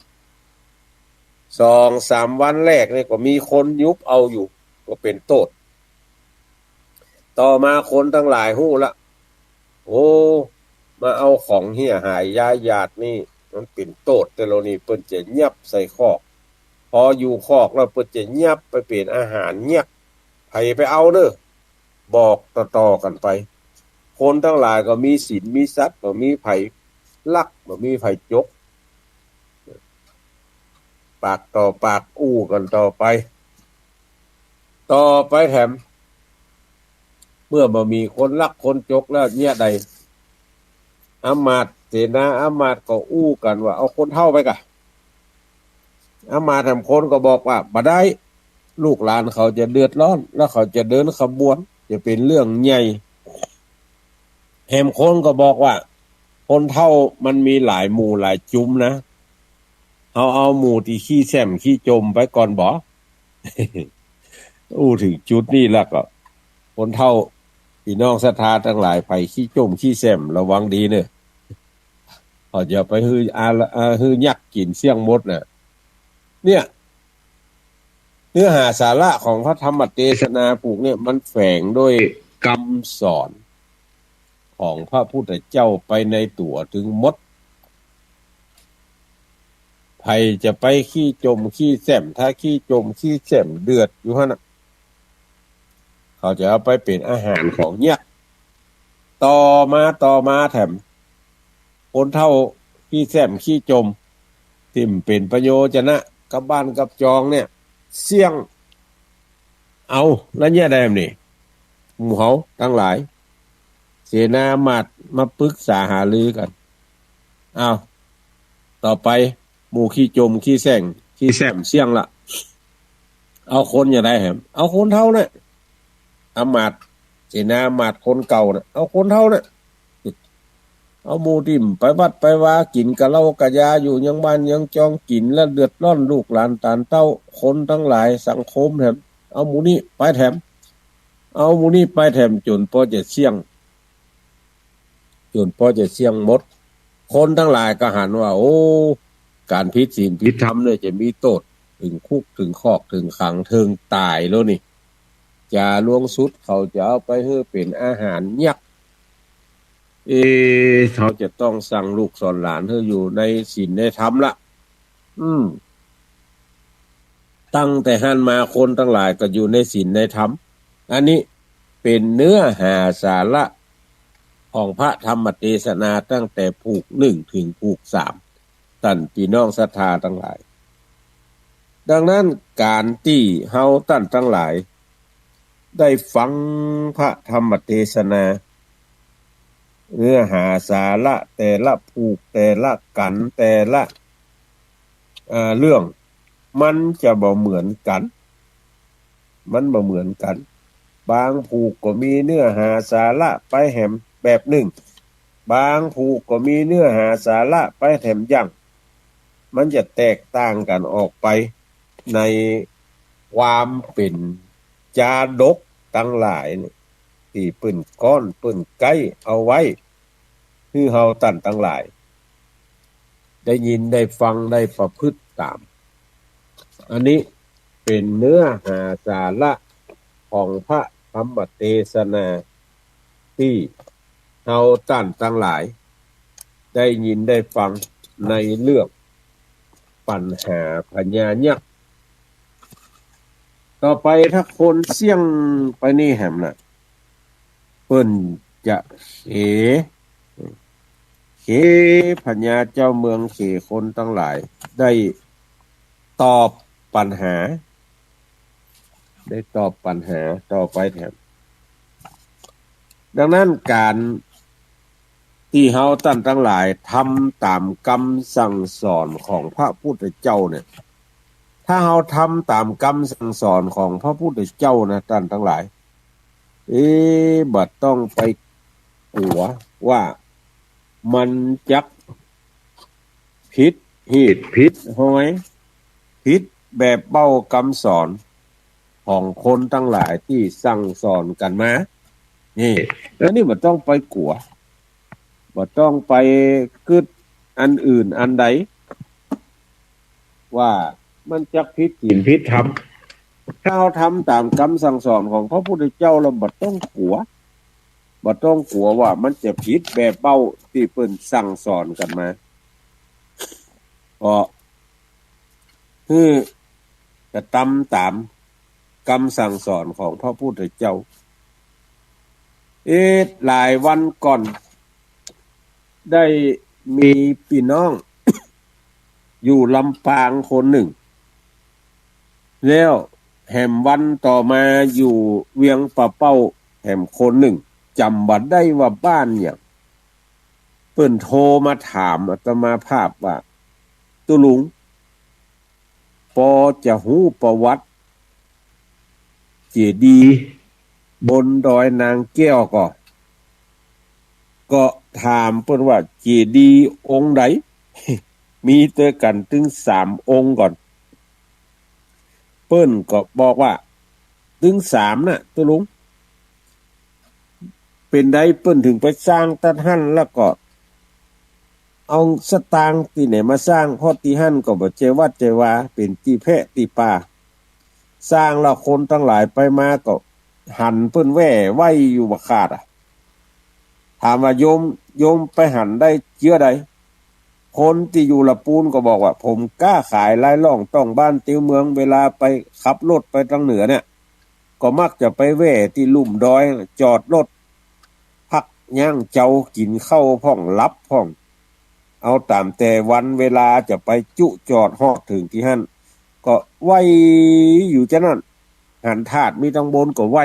สองสามวันแรกนี่ก็มีคนยุบเอาอยู่ ก็เป๋นโต้ษ ต่อมาคนตังหลายฮู้ละ โอ้ มาเอาของเฮี้ยหายยาหยาดนี่ มันเป๋นโต้ษแต๊ละนี่ เปิ้นจะยับใส่คอก พออยู่คอกแล้วเปิ้นจะยับไปเป๋นอาหารยักษ์ ใผไปเอาเน่อ บอกต่อๆ กั๋นไป คนตังหลายก็มีศีลมีสัตย์ บ่มีใผลัก บ่มีใผจก ปากต่อปากอู้กั๋นต่อไป ต่อไปแถม เมื่อบ่มีคนลักคนจกแล้วเยียะใด อามาตย์ เสนาอามาตย์ก็อู้กั๋นว่า เอาคนเฒ่าไปก่า อามาตย์แถมคนก็บอกว่า บ่ได้ ลูกหลานเขาจะเดือดร้อน แล้วเขาจะเดินขบวน จะเป๋นเรื่องใหญ่ แถมคนก็บอกว่า คนเฒ่ามันมีหลายหมู่หลายจุมนะ เฮาเอาหมู่ตี้ขี้แส้มขี้จมไปก่อนบ่ อู้ เถิงจุดนี้แล้วก็ คนเฒ่า ปี้น้องศรัทธาตังหลาย ใผขี้จ้มขี้แส้ม ระวังดีเน่อ เขาจะไปหื้อ อา อา หื้อยักษ์กิ๋นเสี้ยงหมดน่ะ เนี่ย เนื้อหาสาระของพระธรรมเตสนาผูกเนี่ย มันแฝงด้วยกำสอนของพระพุทธเจ้าไปในตั๋วตึงหมด ใผจะไปขี้จ้มขี้แส้ม ถ้าขี้จ้มขี้แส้มเดือดอยู่หั้นน่ะ เขาจะเอาไปเป๋นอาหารของยักษ์ ต่อมา ต่อมาแถม คนเฒ่าขี้แส้มขี้จ้ม ตี้บ่เป๋นประโยชน์จะนะ กับบ้านกับจองเนี่ย เสี้ยง เอา แล้วเนี่ยได้บ่นี่ หมู่เฮาตังหลาย เสนาอำมาตย์มาปรึกษาหารือกั๋น เอา ต่อไป หมู่ขี้จ้มขี้แส้ม ขี้แส้มเสี้ยงละ เอาคนจะได้แหม เอาคนเฒ่าเนี่ย อำมาตย์ เสนาอำมาตย์คนเก่าเนี่ย เอาคนเฒ่าเนี่ย เอาหมู่ตี้บ่ไปวัดไปวา กิ๋นกะเหล้ากะยาอยู่ยังบ้านยังจอง กิ๋นแล้วเดือดร้อนลูกหลานต๋านเต้า คนตังหลายสังคมแถม เอาหมู่นี้ไปแถม เอาหมู่นี้ไปแถม จ๋นปอจะเสี้ยง จ๋นปอจะเสี้ยงหมด คนตังหลายก็หันว่า โอ้ ก๋านผิดศีลผิดธรรมเนี่ยจะมีโต้ษ เถิงคุกเถิงคอกเถิงขังเถิงต๋ายแล้วนี่ จ๋า ลวงสุดเขาจะเอาไปหื้อเป๋นอาหารยักษ์ เอ๊ะ เขาจะต้องสั่งลูกสอนหลานหื้ออยู่ในศีลในธรรมละ อืม ตั้งแต่หั้นมาคนตังหลายก็อยู่ในศีลในธรรม อันนี้เป๋นเนื้อหาสาระของพระธรรมเตสนาตั้งแต่ผูกหนึ่งเถิงผูกสาม ต้านปี้น้องศรัทธาตังหลาย ดังนั้นก๋านตี้เฮาต้านตังหลาย ได้ฟังพระธรรมเตสนา เนื้อหาสาระแต่ละผูกแต่ละกัณฑ์แต่ละ เอ่อ เรื่อง มันจะบ่เหมือนกั๋น มันบ่เหมือนกั๋น บางผูกก็มีเนื้อหาสาระไปแหมแบบนึ่ง บางผูกก็มีเนื้อหาสาระไปแถมอย่าง มันจะแตกต่างกั๋นออกไปในความเป๋นจาดกตังหลายเนี่ย ตี้เปิ้นก๊อนเปิ้นไก๊เอาไว้ หื้อเฮาต้านตังหลาย ได้ยินได้ฟังได้ประพฤติต๋าม อันนี้เป๋นเนื้อหาสาระของพระธรรมเตสนา ตี้เฮาต้านตังหลาย ได้ยินได้ฟังในเรื่องปัญหาพญายักษ์ ต่อไปถ้าคนเสี้ยงไปนี่แหมน่ะ เปิ้นจะเข เขพญาเจ้าเมือง เขคนตังหลาย ได้ตอบปัญหา ได้ตอบปัญหาต่อไปแถม ดังนั้นก๋านตี้เฮาต้านตังหลายทำต๋ามกำสั่งสอนของพระพุทธเจ้าเนี่ย ถ้าเฮาทำต๋ามกำสั่งสอนของพระพุทธเจ้านะต้านตังหลาย เอ๊ะ บ่ต้องไปกั๋วว่ามันจักผิดฮีตผิดหอย ผิดแบบเบ้ากำสอนของคนตังหลายตี้สั่งสอนกั๋นมา นี่ อันนี้บ่ต้องไปกั๋ว บ่ต้องไปกึ๊ดอันอื่นอันใด ว่ามันจักผิดศีลผิดธรรม ถ้าเฮาทำต๋ามกำสั่งสอนของพระพุทธเจ้าแล้วบ่ต้องกั๋ว บ่ต้องกั๋วว่ามันจะผิดแบบเบ้าตี้เปิ้นสั่งสอนกั๋นมา ก็หื้อกระตำต๋ามกำสั่งสอนของพระพุทธเจ้า เอ๊ะ หลายวันก่อน ได้มีปี้น้อง อยู่ลำปางคนนึ่ง แล้วแหมวันต่อมาอยู่เวียงป่าเป้าแหมคนนึ่ง จ๋ำบ่ได้ว่าบ้านหยัง เปิ้นโทรมาถามอาตมาภาพว่า ตุ๊ลุง ปอจะฮู้ประวัติเจดีย์บนดอยนางแก้วก่อ ก็ถามเปิ้นว่าเจดีย์องค์ใด มีตวยกั๋นตึงสามองค์ก่อน เป ปิ้นก็บอกว่า ตึงสามน่ะ ตุ๊ลุง เป๋นใดเปิ้นเถิงไปสร้างตั๊ดหั้น แล้วก็เอาสตางค์ตี้ไหนมาสร้าง เพราะตี้หั้นก็บ่ใจ้วัดใจ้วา เป๋นตี้แพะตี้ป่า สร้างแล้วคนตังหลายไปมาก็หันเปิ้นแว่ไว้อยู่บ่ขาดอะ ถามว่าโยม โยมไปหันได้เจื้อใด คนตี้อยู่ละปูนก็บอกว่า ผมก๊าขายลายล่องต้องบ้านติวเมือง เวลาไปขับรถไปตางเหนือเนี่ย ก็มักจะไปแว่ตี้ลุ่มดอย จอดรถพักยั้งเจ้า กิ๋นข้าวพ่อง หลับพ่อง เอาต๋ามแต่วันเวลาจะไปจุจอดฮอดเถิงตี้หั้น ก็ไหว้อยู่จานั้น หันธาตุมีตังบนก็ไหว้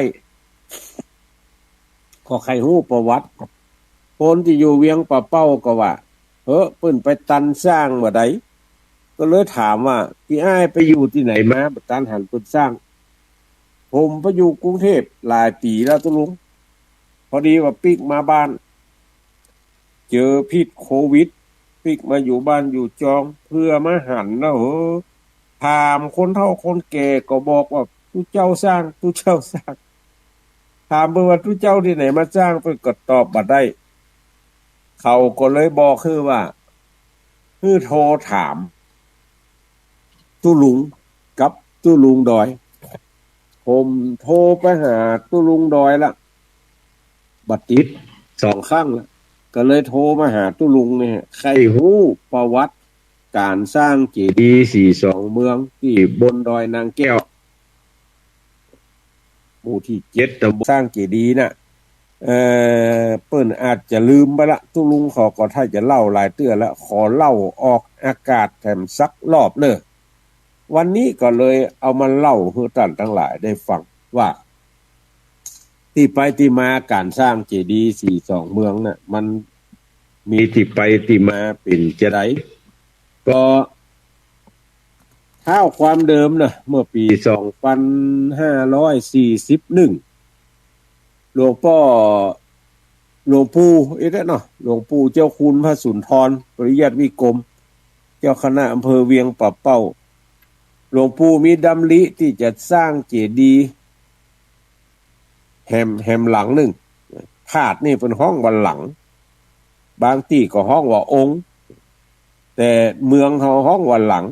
ก็ใค่ฮู้ประวัติ คนตี้อยู่เวียงป่าเป้าก็ว่า เฮ้อ เปิ้นไปตันสร้างบ่าใด ก็เลยถามว่า ตี้อ้ายไปอยู่ตี้ไหนมา บ่ตันหันเปิ้นสร้าง ผมไปอยู่กรุงเทพฯหลายปี๋แล้วตุ๊ลุง พอดีว่าปิ๊กมาบ้าน เจอพิษโควิด ปิ๊กมาอยู่บ้านอยู่จอง เปื้อมาหันนะ เฮ้อ ถามคนเฒ่าคนแก่ก็บอกว่า ตุ๊เจ้าสร้าง ตุ๊เจ้าสร้าง ถามเปิ้นว่า ตุ๊เจ้าตี้ไหนมาสร้าง เปิ้นก็ตอบบ่าได้ เขาก็เลยบอกหื้อว่า หื้อโทรถาม ตุ๊ลุงกับตุ๊ลุงดอย ผมโทรไปหาตุ๊ลุงดอยละ บ่ติด สองครั้งละ ก็เลยโทรมาหาตุ๊ลุงเนี่ย ใค่ฮู้ประวัติก๋านสร้างเจดีย์สี่สองเมืองตี้บนดอยนางแก้ว หมู่ตี้เจ็ด ต๋ำบลสร้างเจดีย์น่ะ เอ่อ เปิ้นอาจจะลืมไปละ ตุ๊ลุงเขาก็ถ้าจะเล่าหลายเตื้อละ ขอเล่าออกอากาศแถมสักรอบเน่อ วันนี้ก็เลยเอามาเล่าหื้อต้านตังหลายได้ฟังว่า ตี้ไปตี้มาก๋านสร้างเจดีย์สี่สองเมืองน่ะ มันมีตี้ไปตี้มาเป๋นจาใด ก็ท้าวความเดิมน่ะ เมื่อปี๋สองปันห้าร้อยสี่สิบเอ็ด หลวงป้อ หลวงปู่อี้แหละเนาะ หลวงปู่เจ้าคุณพระสุนทร ปริยัติวิกรม เจ้าคณะอำเภอเวียงป่าเป้า หลวงปู่มีดำริตี้จะสร้างเจดีย์แหม แหมหลังนึ่ง ธาตุนี่เปิ้นฮ้องว่าหลัง บางตี้ก็ฮ้องว่าองค์ แต่เมืองเฮาฮ้องว่าหลัง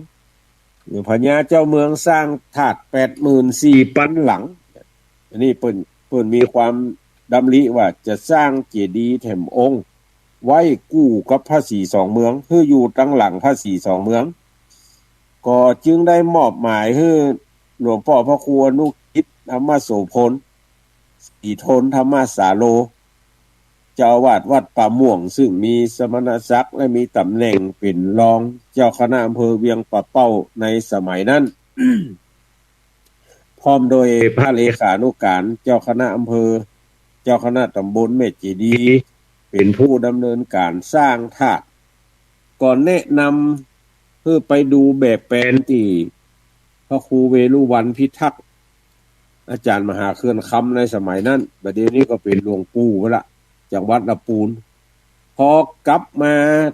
พญาเจ้าเมืองสร้างธาตุแปดหมื่นสี่ปันหลัง อันนี้เปิ้น เปิ้นมีความดำริว่าจะสร้างเจดีย์แถมองค์ ไว้กู้กับพระสี่สองเมือง หื้ออยู่ตังหลังพระสี่สองเมือง ก็จึงได้มอบหมายหื้อหลวงป้อพระครูอนุกิจ ธรรมโสภณ ศรีทนธรรมสาโล เจ้าอาวาสวัดป่าม่วง ซึ่งมีสมณศักดิ์และมีต๋ำแหน่งเป๋นรองเจ้าคณะอำเภอเวียงป่าเป้าในสมัยนั้น พร้อมโดยพระเลขานุการเจ้าคณะอำเภอ เจ้าคณะต๋ำบลแม่เจดีย์ เป๋นผู้ดำเนินก๋านสร้างธาตุ ก็แนะนำหื้อไปดูแบบแปลนตี้พระครูเวฬุวรรณพิทักษ์ อาจ๋ารย์มหาเขื่อนคำในสมัยนั้น บ่าเดี่ยวนี้ก็เป๋นหลวงปู่ไปละ จากวัดละปูน พอกลับมา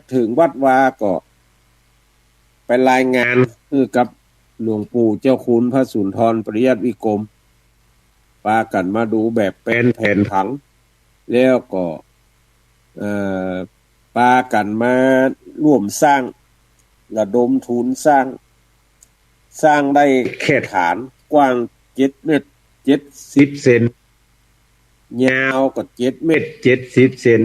เถิงวัดวาก็ไปรายงานหื้อกับหลวงปู่เจ้าคุณพระสุนทรปริยัติวิกรม ปากั๋นมาดูแบบแปลนแผนผัง แล้วก็ เอ่อ ปากั๋นมาร่วมสร้าง ระดมทุนสร้าง สร้างได้แค่ฐาน กว้างเจ็ดเมตรเจ็ดสิบเซน ยาวก็เจ็ดเมตรเจ็ดสิบเซน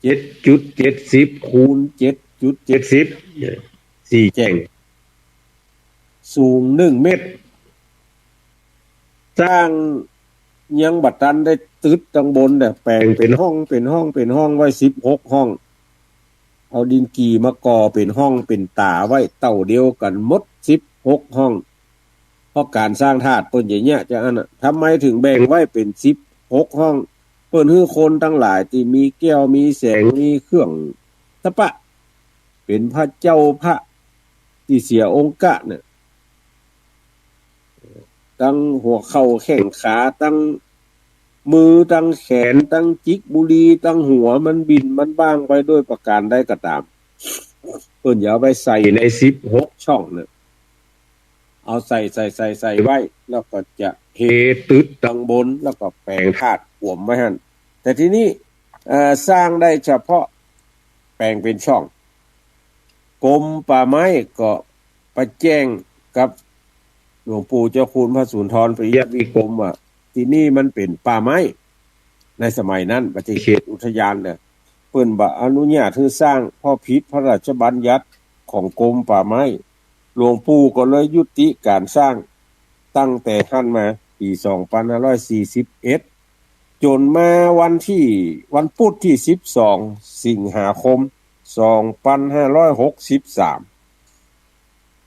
เจ็ดจุดเจ็ดสิบคูณเจ็ดจุดเจ็ดสิบ สี่แจ้ง สูงหนึ่งเมตร สร้างยังบ่ตันได้ตึ๊ดตังบนเนี่ย แป๋งเป๋นห้อง เป๋นห้อง เป๋นห้องไว้สิบหกห้อง เอาดินกี่มาก่อเป๋นห้องเป๋นต๋าไว้เต้าเดียวกั๋นหมดสิบหกห้อง เพราะก๋านสร้างธาตุเปิ้นจะเยียะจาอั้นน่ะ ทำไมเถิงแบ่งไว้เป๋นสิบหกห้อง เปิ้นหื้อคนตังหลายตี้มีแก้วมีแสงมีเครื่องตะปะ เป๋นพระเจ้าพระตี้เสียองค์กะเนี่ย ตังหัวเข่าแข้งขา ตังมือ ตังแขน ตังจิกบุหรี่ ตังหัวมันบิ่นมันบ้างไปด้วยประก๋านใดก็ต๋าม เปิ้นจะเอาไปใส่ในสิบหกช่องเนี่ย เอาใส่ ใส่ ใส่ ใส่ไว้ แล้วก็จะเฮตึดตังบน แล้วก็แป๋งธาตุขวมไว้หั้น แต่ทีนี้ เอ่อ สร้างได้เฉพาะแป๋งเป๋นช่อง กรมป่าไม้ก็ไปแจ้งกับหลวงปู่เจ้าคุณพระสุนทรปริยัติวิกรมว่า ตี้นี่มันเป๋นป่าไม้ ในสมัยนั้นบ่ใจ้เขตอุทยานเน่อ เปิ้นบ่อนุญาตหื้อสร้าง เพราะผิดพระราชบัญญัติของกรมป่าไม้ หลวงปู่ก็เลยยุติก๋านสร้าง ตั้งแต่หั้นมา ปี๋สองปันห้าร้อยสี่สิบเอ็ด จ๋นมาวันตี้ วันปุธตี้สิบสอง สิงหาคม สองปันห้าร้อยหกสิบสาม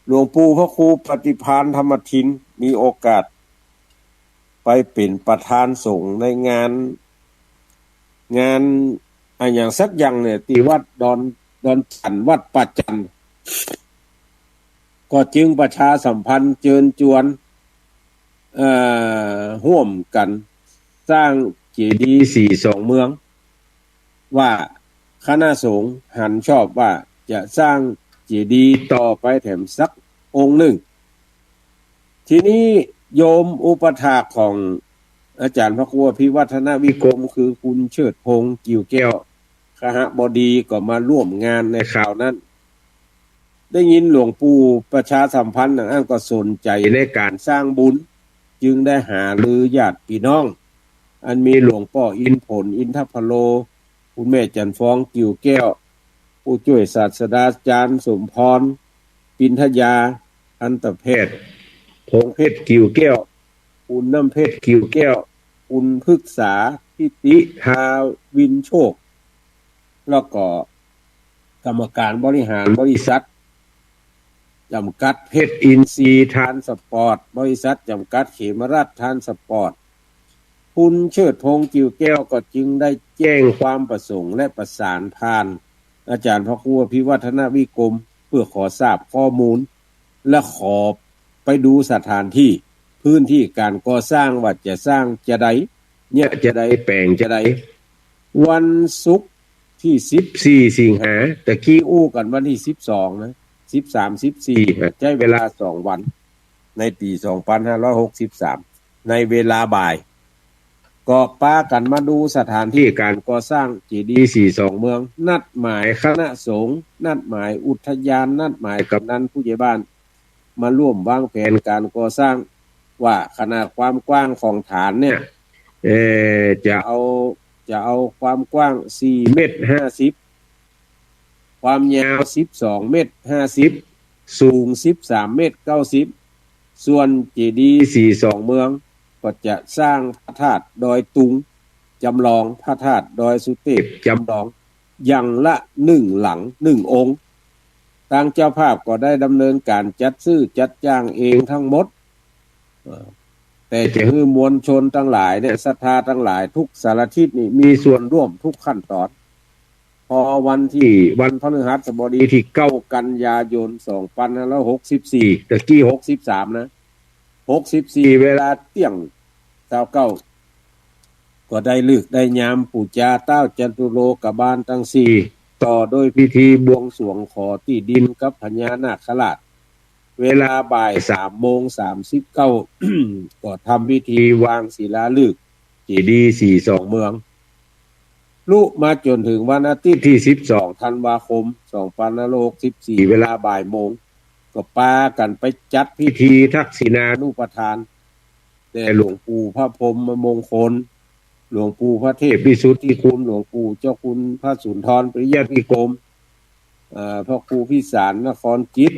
หลวงปู่พระครูปฏิภาณธรรมทิน มีโอกาสไปเป๋นประธานสงฆ์ในงาน งานอะหยังสักอย่างเนี่ย ตี้วัดดอน ดอนจั่น วัดป่าจั่น ก็จึงประชาสัมพันธ์เจิญจวน เอ่อ ฮ่วมกั๋นสร้างเจดีย์สี่สองเมือง ว่าคณะสงฆ์หันชอบว่าจะสร้างเจดีย์ต่อไปแถมสักองค์นึ่ง ทีนี้โยมอุปัฏฐากของอาจ๋ารย์พระครูอภิวัฒนวิกรม คือคุณเชิดพงษ์ กิ่วแก้ว คหบดีก็มาฮ่วมงานในคราวนั้น ได้ยินหลวงปู่ประชาสัมพันธ์อย่างนั้นก็สนใจ๋ในก๋านสร้างบุญ จึงได้หารือญาติปี้น้อง อันมีหลวงป้ออินผล อินทพโล คุณแม่จันทร์ฟอง กิ่วแก้ว ผู้จ้วยศาสตราจ๋ารย์สมพร ปินทยา ทันตแพทย์ พงษ์เพชร กิ่วแก้ว คุณน้ำเพชร กิ่วแก้ว คุณพฤกษา ทิติ ทาวินโชค แล้วก็กรรมการบริหารบริษัทจำกัด เพชรอินทรีย์ทรานสปอร์ต บริษัทจำกัดเขมรัฐทรานสปอร์ต คุณเชิดพงษ์ กิ่วแก้ว ก็จึงได้แจ้งความประสงค์และประสานผ่านอาจ๋ารย์พระครูอภิวัฒนวิกรม เพื่อขอทราบข้อมูล และขอไปดูสถานที่ พื้นที่ก๋านก่อสร้างว่าจะสร้างจาใด เยียะจาใด แป๋งจาใด วันศุกร์ตี้สิบสี่สิงหา ตะกี้อู้กั๋นวันตี้สิบสองนะ สิบสาม สิบสี่ ใจ๊เวลาสองวัน ในปี๋สองปันห้าร้อยหกสิบสาม ในเวลาบ่าย ก็ปากั๋นมาดูสถานที่ก๋านก่อสร้างเจดีย์สี่สองเมือง นัดหมายคณะสงฆ์ นัดหมายอุทยาน นัดหมายกำนันผู้ใหญ่บ้าน มาฮ่วมวางแผนก๋านก่อสร้าง ว่าขนาดความกว้างของฐานเนี่ย เอ่อ จะเอา จะเอาความกว้างสี่เมตรห้าสิบ ความยาวสิบสองเมตรห้าสิบ สูงสิบสามเมตรเก้าสิบ ส่วนเจดีย์สี่สองเมือง ก็จะสร้างพระธาตุดอยตุงจำลอง พระธาตุดอยสุเทพจำลอง อย่างละหนึ่งหลังหนึ่งองค์ ตางเจ้าภาพก็ได้ดำเนินก๋านจัดซื้อจัดจ้างเองทั้งหมด เอ่อ แต่จะหื้อมวลชนตังหลายเนี่ย ศรัทธาตังหลายทุกสารทิศนี่มีส่วนฮ่วมทุกขั้นตอน พอวันตี้ วันพฤหัสบดีตี้เก้ากันยายน สองปันห้าร้อยหกสิบสี่ ตะกี้หกสิบสามนะ หกสิบสี่ เวลาเตี้ยงซาวเก้า ก็ได้ฤกษ์ได้ยามปู๋จาต๊าวจตุโลกบาลตังสี่ ต่อโดยพิธีบวงสรวงขอตี้ดินกับพญานาคราช เวลาบ่ายสามโมงสามสิบเก้า ก็ทำพิธีวางศิลาฤกษ์เจดีย์สี่สองเมือง ลุมาจ๋นเถิงวันอาทิตย์ตี้สิบสองธันวาคม สองปันห้าร้อยหกสิบสี่ เวลาบ่ายโมง ก็ปากั๋นไปจัดพิธีทักษิณานุปทาน แด่หลวงปู่พระพรหมมงคล หลวงปู่พระเทพวิสุทธิคุณ หลวงปู่เจ้าคุณพระสุนทรปริยัติวิกรม เอ่อ พระครูพิสารนครจิต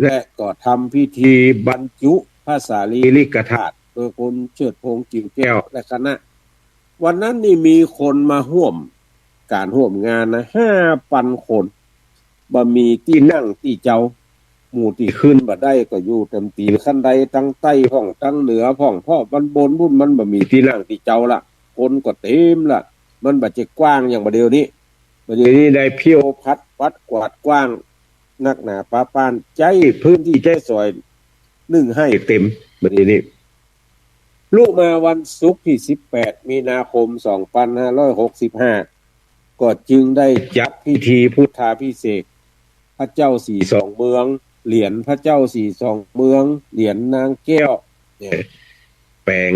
และก็ทำพิธีบรรจุพระสารีริกธาตุ โดยคุณเชิดพงษ์ กิ่วแก้ว และคณะ วันนั้นนี่มีคนมาฮ่วมก๋านฮ่วมงานนะ ห้าปันคน บ่มีตี้นั่งตี้เจ้า หมู่ตี้ขึ้นบ่ได้ก็อยู่ต๋ามตี๋นคันได ตังใต้พ่อง ตังเหนือพ่อง เพราะมันบนปุ้นมันบ่มีตี้นั่งตี้เจ้าละ คนก็เต็มละ มันบ่ใจ้กว้างอย่างบ่าเดี่ยวนี้ บ่าเดี่ยวนี้ได้เผี้ยวพัดปัดกวาดกว้าง นักหนาปาปาน ใจ๊พื้นตี้ใจ๊ซอยนึ่งไฮ่เต็ม บ่าเดี่ยวนี้ ลุมาวันศุกร์ตี้สิบแปดมีนาคม สองปันห้าร้อยหกสิบห้า ก็จึงได้จัดพิธีพุทธาภิเษกพระเจ้าสี่สองเมือง เหรียญพระเจ้าสี่สองเมือง เหรียญนางแก้ว เนี่ย แป๋ง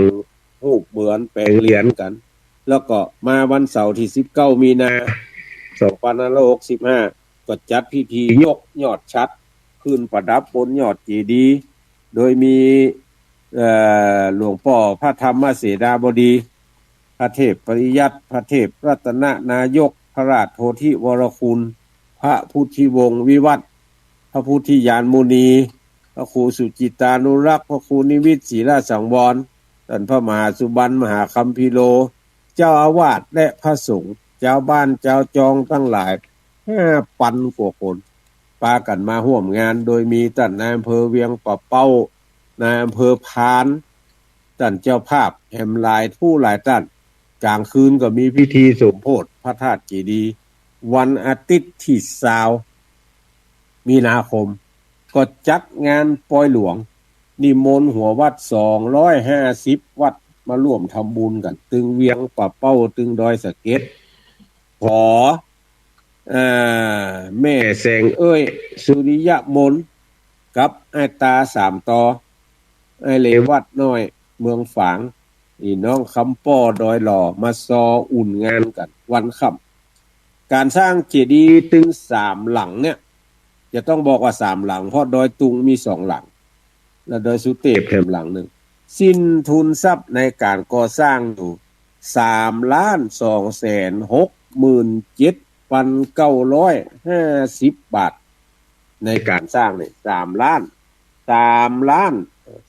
รูปเหมือน แป๋งเหรียญกั๋น แล้วก็มาวันเสาร์ตี้สิบเก้ามีนา สองพันห้าร้อยหกสิบห้า ก็จัดพิธียกยอดฉัตรขึ้นประดับบนยอดเจดีย์ โดยมี เอ่อ หลวงป้อพระธรรมเสนาบดี พระเทพปริยัติ พระเทพรัตนนายก พระราชโพธิวรคุณ พระพุทธิวงศ์วิวัฒน์ พระพุทธิยานมุนี พระครูสุจิตตานุรักษ์ พระครูนิวิตศรีลสังวร ต้านพระมหาสุบรรณ มหาคัมภีโร เจ้าอาวาสและพระสงฆ์ จาวบ้านจาวจองตังหลาย ห้าปันกว่าคน ปากั๋นมาฮ่วมงาน โดยมีต้านนายอำเภอเวียงป่าเป้า นายอำเภอพาน ต้านเจ้าภาพแหมหลายผู้หลายต้าน ก๋างคืนก็มีพิธีสมโภชพระธาตุเจดีย์ วันอาทิตย์ตี้ซาวมีนาคม ก็จัดงานปอยหลวง นิมนต์หัววัดสองร้อยห้าสิบวัดมาร่วมทำบุญกั๋น ตึงเวียงป่าเป้า ตึงดอยสะเก็ด ขอ เอ่อ แม่แสงเอ้ย สุริยมน กับอ้ายต๋าสามต่อ อ้ายเรวัตน้อย เมืองฝาง อีน้องคำป้อ ดอยหล่อ มาซออุ่นงานกั๋นวันค่ำ ก๋านสร้างเจดีย์ตึงสามหลังเนี่ย จะต้องบอกว่าสามหลัง เพราะดอยตุงมีสองหลัง และดอยสุเตพแหมหลังนึ่ง สิ้นทุนทรัพย์ในก๋านก่อสร้างอยู่ สามล้านสองแสนหกหมื่นเจ็ดพันเก้าร้อยห้าสิบบาท ในก๋านสร้างเนี่ย สามล้าน สามล้าน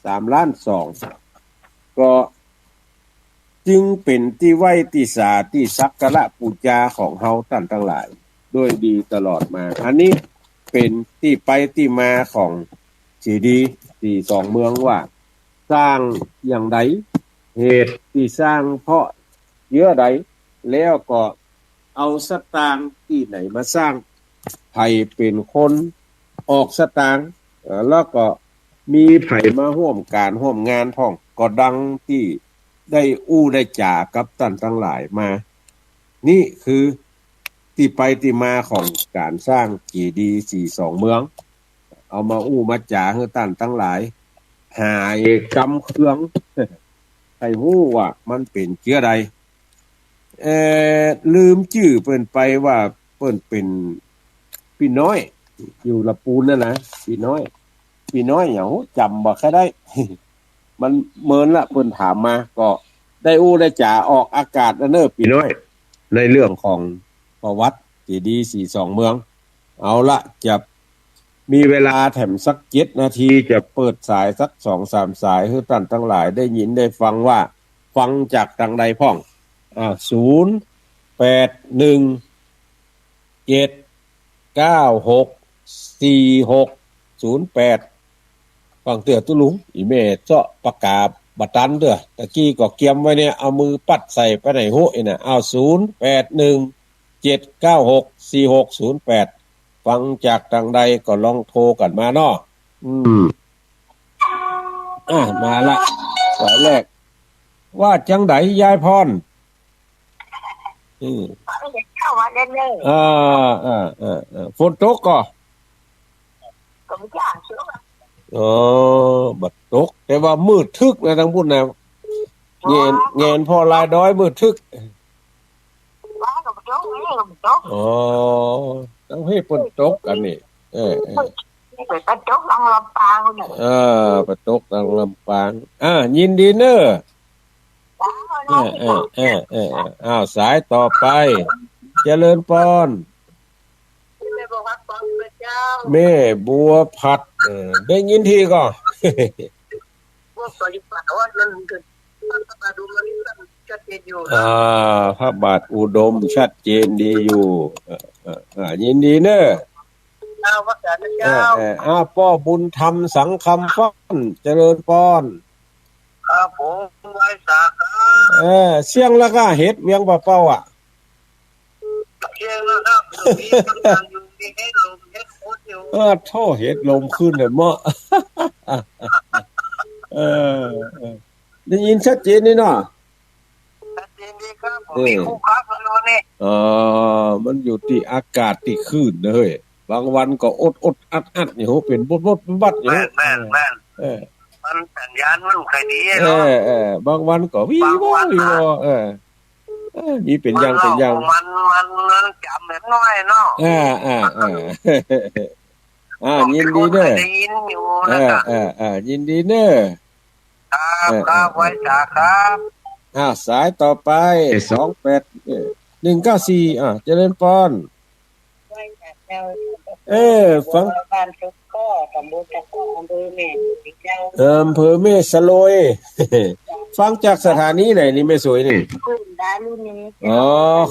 สามล้านสอง ก็จึงเป๋นตี้ไหว้ตี้สาตี้สักการะปู๋จาของเฮาต้านตังหลาย โดยดีตลอดมา อันนี้เป๋นตี้ไปตี้มาของเจดีย์สี่สองเมืองว่า สร้างอย่างใด เหตุตี้สร้างเพราะเจื้อใด แล้วก็เอาสตางค์ตี้ไหนมาสร้าง ใผเป๋นคนออกสตางค์ เอ่อ แล้วก็มีใผมาฮ่วมก๋านฮ่วมงานพ่อง ก็ดังตี้ได้อู้ได้จ๋ากับต้านตังหลายมา นี่คือตี้ไปตี้มาของก๋านสร้างเจดีย์สี่สองเมือง เอามาอู้มาจ๋าหื้อต้านตังหลาย หายกำเคือง ใค่ฮู้ว่ามันเป๋นเจื้อใด เอ่อ ลืมจื้อเปิ้นไปว่าเปิ้นเป๋นปี้น้อย อยู่ละปูนนั่นนะ ปี้น้อย ปี้น้อยหยัง จำบ่ค่อยได้ มันเมินละ เปิ้นถามมา ก็ได้อู้ได้จ๋าออกอากาศแล้วเน่อปี้น้อย ในเรื่องของประวัติเจดีย์สี่สองเมือง เอาละ จะมีเวลาแถมสักเจ็ดนาที จะเปิดสายสักสองสามสาย หื้อต้านตังหลายได้ยินได้ฟังว่า ฟังจากตางใดพ่อง อ่า ศูนย์แปดหนึ่ง เจ็ดเก้าหก สี่หกศูนย์แปด ฟังเตื้อตุ๊ลุง อี่แม่เซาะปากก๋าบ่ตันเตื้อ ตะกี้ก็เกียมไว้เนี่ย เอามือปั๊ดใส่ไปไหนฮู้อี่นะ อ้าว ศูนย์แปดหนึ่ง เจ็ดเก้าหก สี่หกศูนย์แปด ฟังจากตางใดก็ลองโทรกั๋นมาเนาะ อืม อ่ะ มาละ สายแรก ว่าจังใดยายพร อืม เจ้าว่าเล่นๆ อ่า อ่า อ่า อ่า ฝนตกก่อ ก็บ่จ้างเชียวอะ อ๋อ บ่ตก แต่ว่ามืดทึกนะ ตางปู้นนะ แหงน แหงนผ่อลายดอยมืดทึก ว่าก็บ่ตก นี่ก็บ่ตก อ๋อ ตางพี้ฝนตกอันนี้ เออ เออ นี่ไปตกตางลำปางเนี่ย เออ ไปตกตางลำปาง อ่า ยินดีเน่อ เออ เออ เออ เออ อ้าว สายต่อไป เจริญปอน แม่บัวผัด เออ ได้ยินทีก่อ พระบาทอุดมชัดเจนอยู่ อ่า พระบาทอุดมชัดเจนดีอยู่ เออ เออ เออ ยินดีเน่อ เจ้า พระอาจารย์เจ้า เออ เออ อ้าว ป้อบุญธรรมสังคำฟ้อน เจริญปอน ครับผม ไหว้สาครับ เออ เสี้ยงละก้า เฮ็ดเวียงป่าเป้าอะ เสี้ยงละครับ มีคนดังอยู่ มีเฮ็ดลม เฮ็ดโคตรอยู่ เออ โธ่ เฮ็ดลมขึ้นเลยเมาะ เออ เออ ได้ยินชัดเจนนี่เนาะ ชัดเจนดีครับ ผม เออ มีคู่ครับ มันรู้นี่ อ๋อ มันอยู่ตี้อากาศตี้คลื่นนะเฮ้ย บางวันก็อดๆอัดๆ อยู่ เป๋นบทๆบัดๆ อยู่ แม่นๆๆ เออ มันสัญญาณมันบ่ค่อยดี เออ เนาะ เออ บางวันก็วีวอ บางวัน วีวอ นะ เออ เออ มีเป๋นอย่าง เป๋นอย่าง มัน มัน มันจ๋ำแบบน้อยเนาะ อ่า อ่า อ่า อ่า ยินดีเน้อ ได้ยินอยู่นะ เออ ครับ เออ เออ ยินดีเน้อ ครับ เออ ครับ เออ ไหว้สาครับ อ่า สายต่อไป สองแปด เอ่อ หนึ่งเก้าสี่ อ่า เจริญปอน เออ ฟัง บ้านสุขข้อ ตำบลตะกัว อำเภอแม่สวยเจ้า เออ อำเภอแม่สลวย ฟังจากสถานีไหนนี่แม่สวยนี่ ดารุณี อ๋อ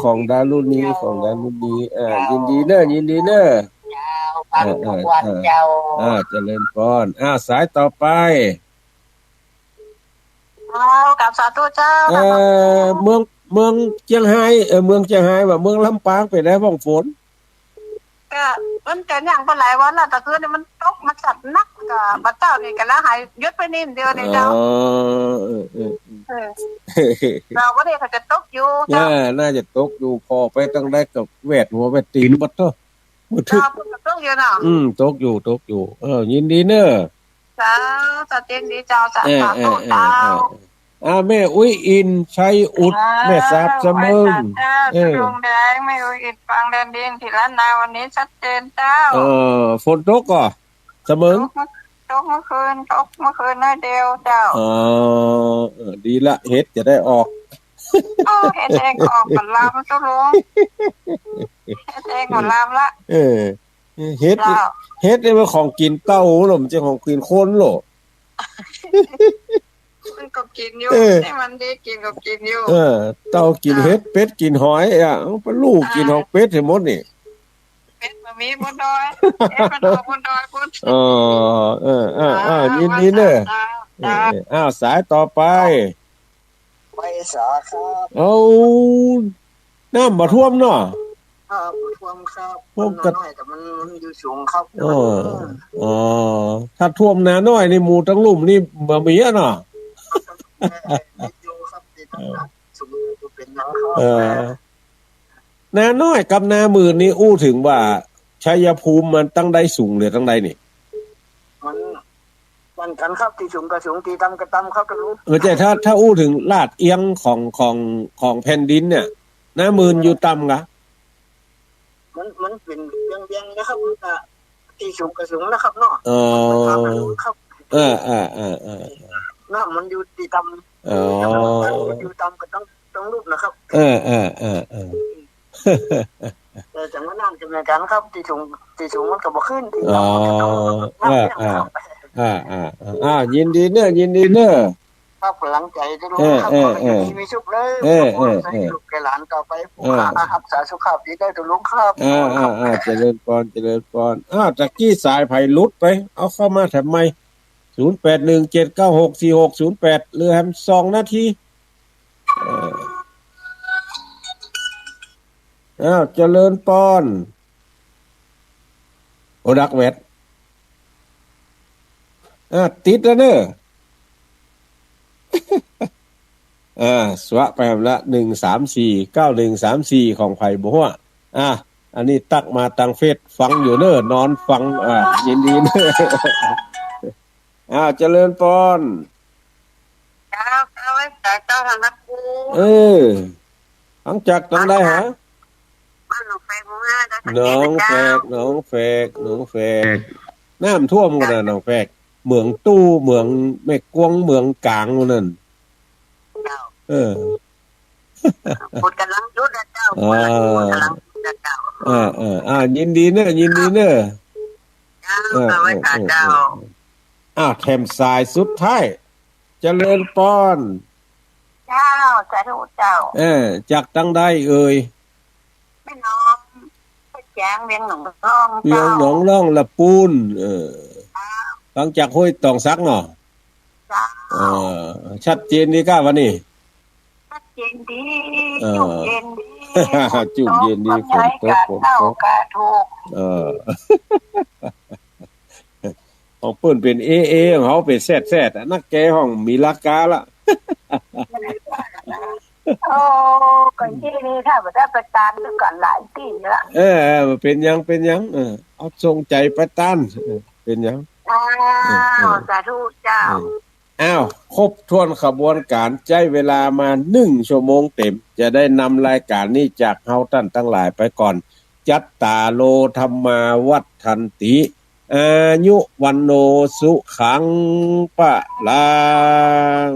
ของดารุณี ของดารุณี เออ เจ้า ยินดีเน้อ ยินดีเน้อ เจ้า ฟังทุกวันเจ้า เออ เออ เออ อ่า เจริญปอน อ่า สายต่อไป เจ้า กราบสาธุเจ้า เอ่อ เมือง เมืองเจียงฮาย เอ่อ เมืองเจียงฮายว่าเมืองลำปางเป๋นไงบ้างฝน ก็มันก็ยังบ่หลายวันแล้ว แต่คืนนี้มันตก มันจัดหนัก ก็บ่าเจ้านี่ก็ละหายหยุดไปนิดเดียวนี่เจ้า อ๋อ เออ เออ เออ เออ เจ้า วันนี้เขาจะตกอยู่เจ้า เออ น่าจะตกอยู่ ผ่อไปตังใดก็แหวดหัวแหวดตี๋นหมดเนาะ มืดตึ๊บ เจ้า ตกอยู่เนาะ อืม ตกอยู่ ตกอยู่ เออ ยินดีเน้อ เจ้า เจ้า ยินดีเจ้า สาธุ เออ เออ เจ้า เออ เออ อ่า แม่อุ๊ยอิน ชัยอุดร อ่า แม่สาบสะเมิง ไหว้สาเจ้า เออ ลุงแดง แม่อุ๊ยอิน ฟังแดนดิน ที่ล้านนาวันนี้ชัดเจนเจ้า เออ ฝนตกก่อ สะเมิง ตกเมื่อ ตกเมื่อคืน ตกเมื่อคืนน้อยเดียวเจ้า อ๋อ เออ ดีละ เห็ดจะได้ออก โอ้ เห็ดเองก็ออกบ่ลำ ตุ๊ลุง เห็ดเองบ่ลำละ เออ เห็ด เจ้า เห็ดนี่มันของกิ๋นเต่าโหล่ะ มันจะของกิ๋นคนโหล่ะ มันก็กิ๋นอยู่ เออ นี่มันดีกิ๋นก็กิ๋นอยู่ เออ เต่ากิ๋น อ่า เห็ด เป็ดกิ๋นหอย อ่ะ เอาไปลู่กิ๋น อ่า ของเป็ดให้หมดนี่ เป็ดบ่มีบนดอย เป็ดมันออกบนดอยพุ้น อ๋อ เออ อ่า อ่า อ่า ยินดีเน้อ เจ้า เออ เจ้า เออ อ้าว สายต่อไป ไหว้สาครับ เอา น้ำบ่ท่วมเนาะ อ่า บ่ท่วมครับ ท่วม มันน้อย แต่มัน มันอยู่สูงครับ อ๋อ อ๋อ ถ้าท่วมนาน้อยนี่ หมู่ตังลุ่มนี่บ่มีอะเนาะ เออ อยู่ครับ ที่ต้อง เออ สูงบ่เป๋นหยังครับ เออ นาน้อยกับนาหมื่นนี่อู้เถิงว่า ชัยภูมิมันตังใดสูงเหลือตังใดนี่ มัน เหมือนกั๋นครับ ตี้สูงก็สูง ตี้ต่ำก็ต่ำครับ ตุ๊ลุง เออ ใจ้ ถ้า ถ้าอู้เถิงลาดเอียงของ ของ ของแผ่นดินเนี่ย นาหมื่นอยู่ต่ำกะ มัน มันเป๋นเวียงๆ นะครับ มันก็ตี้สูงก็สูงนะครับเนาะ อ๋อ มันต่ำก็ต่ำครับ เออ เออ เออ เออ น้ำมันอยู่ตี้ต่ำ อ๋อ อยู่ต่ำก็ต้อง ต้องลุ่มนะครับ เออ เออ เออ เออ แต่จังหวะนั้นจะเหมือนกั๋นครับ ตี้สูง ตี้สูงมันก็บ่ขึ้น ตี้ต่ำมันก็ต้อง อ๋อ เออ เออ เออ เออ อ่า ยินดีเน้อ ยินดีเน้อ ครับ ก๋ำลังใจ๋ตุ๊ลุง เออ ครับ เออ ขอให้อยู่ดีมีสุขเน้อ เออ เออ เออ ลูกหลานต่อไป เออ ผู้ข้าฮักษาสุขภาพดีเน้อตุ๊ลุงครับ อ่า อ่า อ่า เจริญปอน เจริญปอน อ้าว ตะกี้สายใผหลุดไป เอาเข้ามาแถมใหม่ ศูนย์แปดหนึ่งเจ็ดเก้าหกสี่หกศูนย์แปด เหลือแหมสองนาที เออ อ้าว เจริญปอน โอ้ ดักแวด อ่า ติดแล้วเน้อ อ่า สวะไปแหมละ หนึ่งสามสี่ เก้าหนึ่งสามสี่ ของใผบ่ฮู้ อ่า อันนี้ตักมาตางเฟซ ฟังอยู่เน้อ นอนฟัง อ่า ยินดีเน้อ อ่า เจริญปอน เจ้า เจ้า ไหว้สาเจ้า ธนครู เออ ฟังจากตางใดฮะ บ้านหนองแฝก หมู่ห้า เจ้า สังเกต หนองแฝก เจ้า หนองแฝก หนองแฝก น้ำท่วมก่อนะ หนองแฝก เหมืองตู้ เหมืองแม่กวง เหมืองก๋างหมู่นั้น เจ้า เออ ฝนก๋ำลังหยุดแล้วเจ้า อ๋อ ฝนก๋ำลังหยุดแล้วเจ้า เออ เออ อ่า ยินดีเน้อ ยินดีเน้อ เจ้า เออ เจ้า ไหว้สาเจ้า เออ เออ เออ อ้าว แถมสายสุดท้าย เจริญปอน เจ้า สาธุเจ้า เออ จากตางใดเอ่ย แม่น้อง แม่แจ้ง เวียงหนองล่อง เวียงหนองล่อง เจ้า ละปูน เออ เจ้า ฟังจากห้วยตองสักเนาะ เจ้า เออ ชัดเจนดีก้าวันนี้ ชัดเจนดี เออ จุกเย็นดี จุกเย็นดี ฝนตก ฝนตก กะถูก เออ ของเปิ้นเป๋นเอเอ ของเฮาเป๋นแซดแซดอะ นักแกฮ้องมีราคาละ โอ้ ก็เย่ ถ้าบ่ได้ไปตานด้วยกั๋นหลายตี้ละ เออ เออ บ่เป๋นหยัง เป๋นหยัง เออ เอาส่งใจ๋ไปตาน เออ เป๋นหยัง อ้าว เออ เออ สาธุเจ้า เออ อ้าว ครบถ้วนขบวนก๋าน ใจ๊เวลามานึ่งชั่วโมงเต๋ม จะได้นำรายก๋านนี้จากเฮาต้านตังหลายไปก่อน จัตตาโร ธัมมา วัฑฒันติ อายุ วัณโณ สุขัง พลัง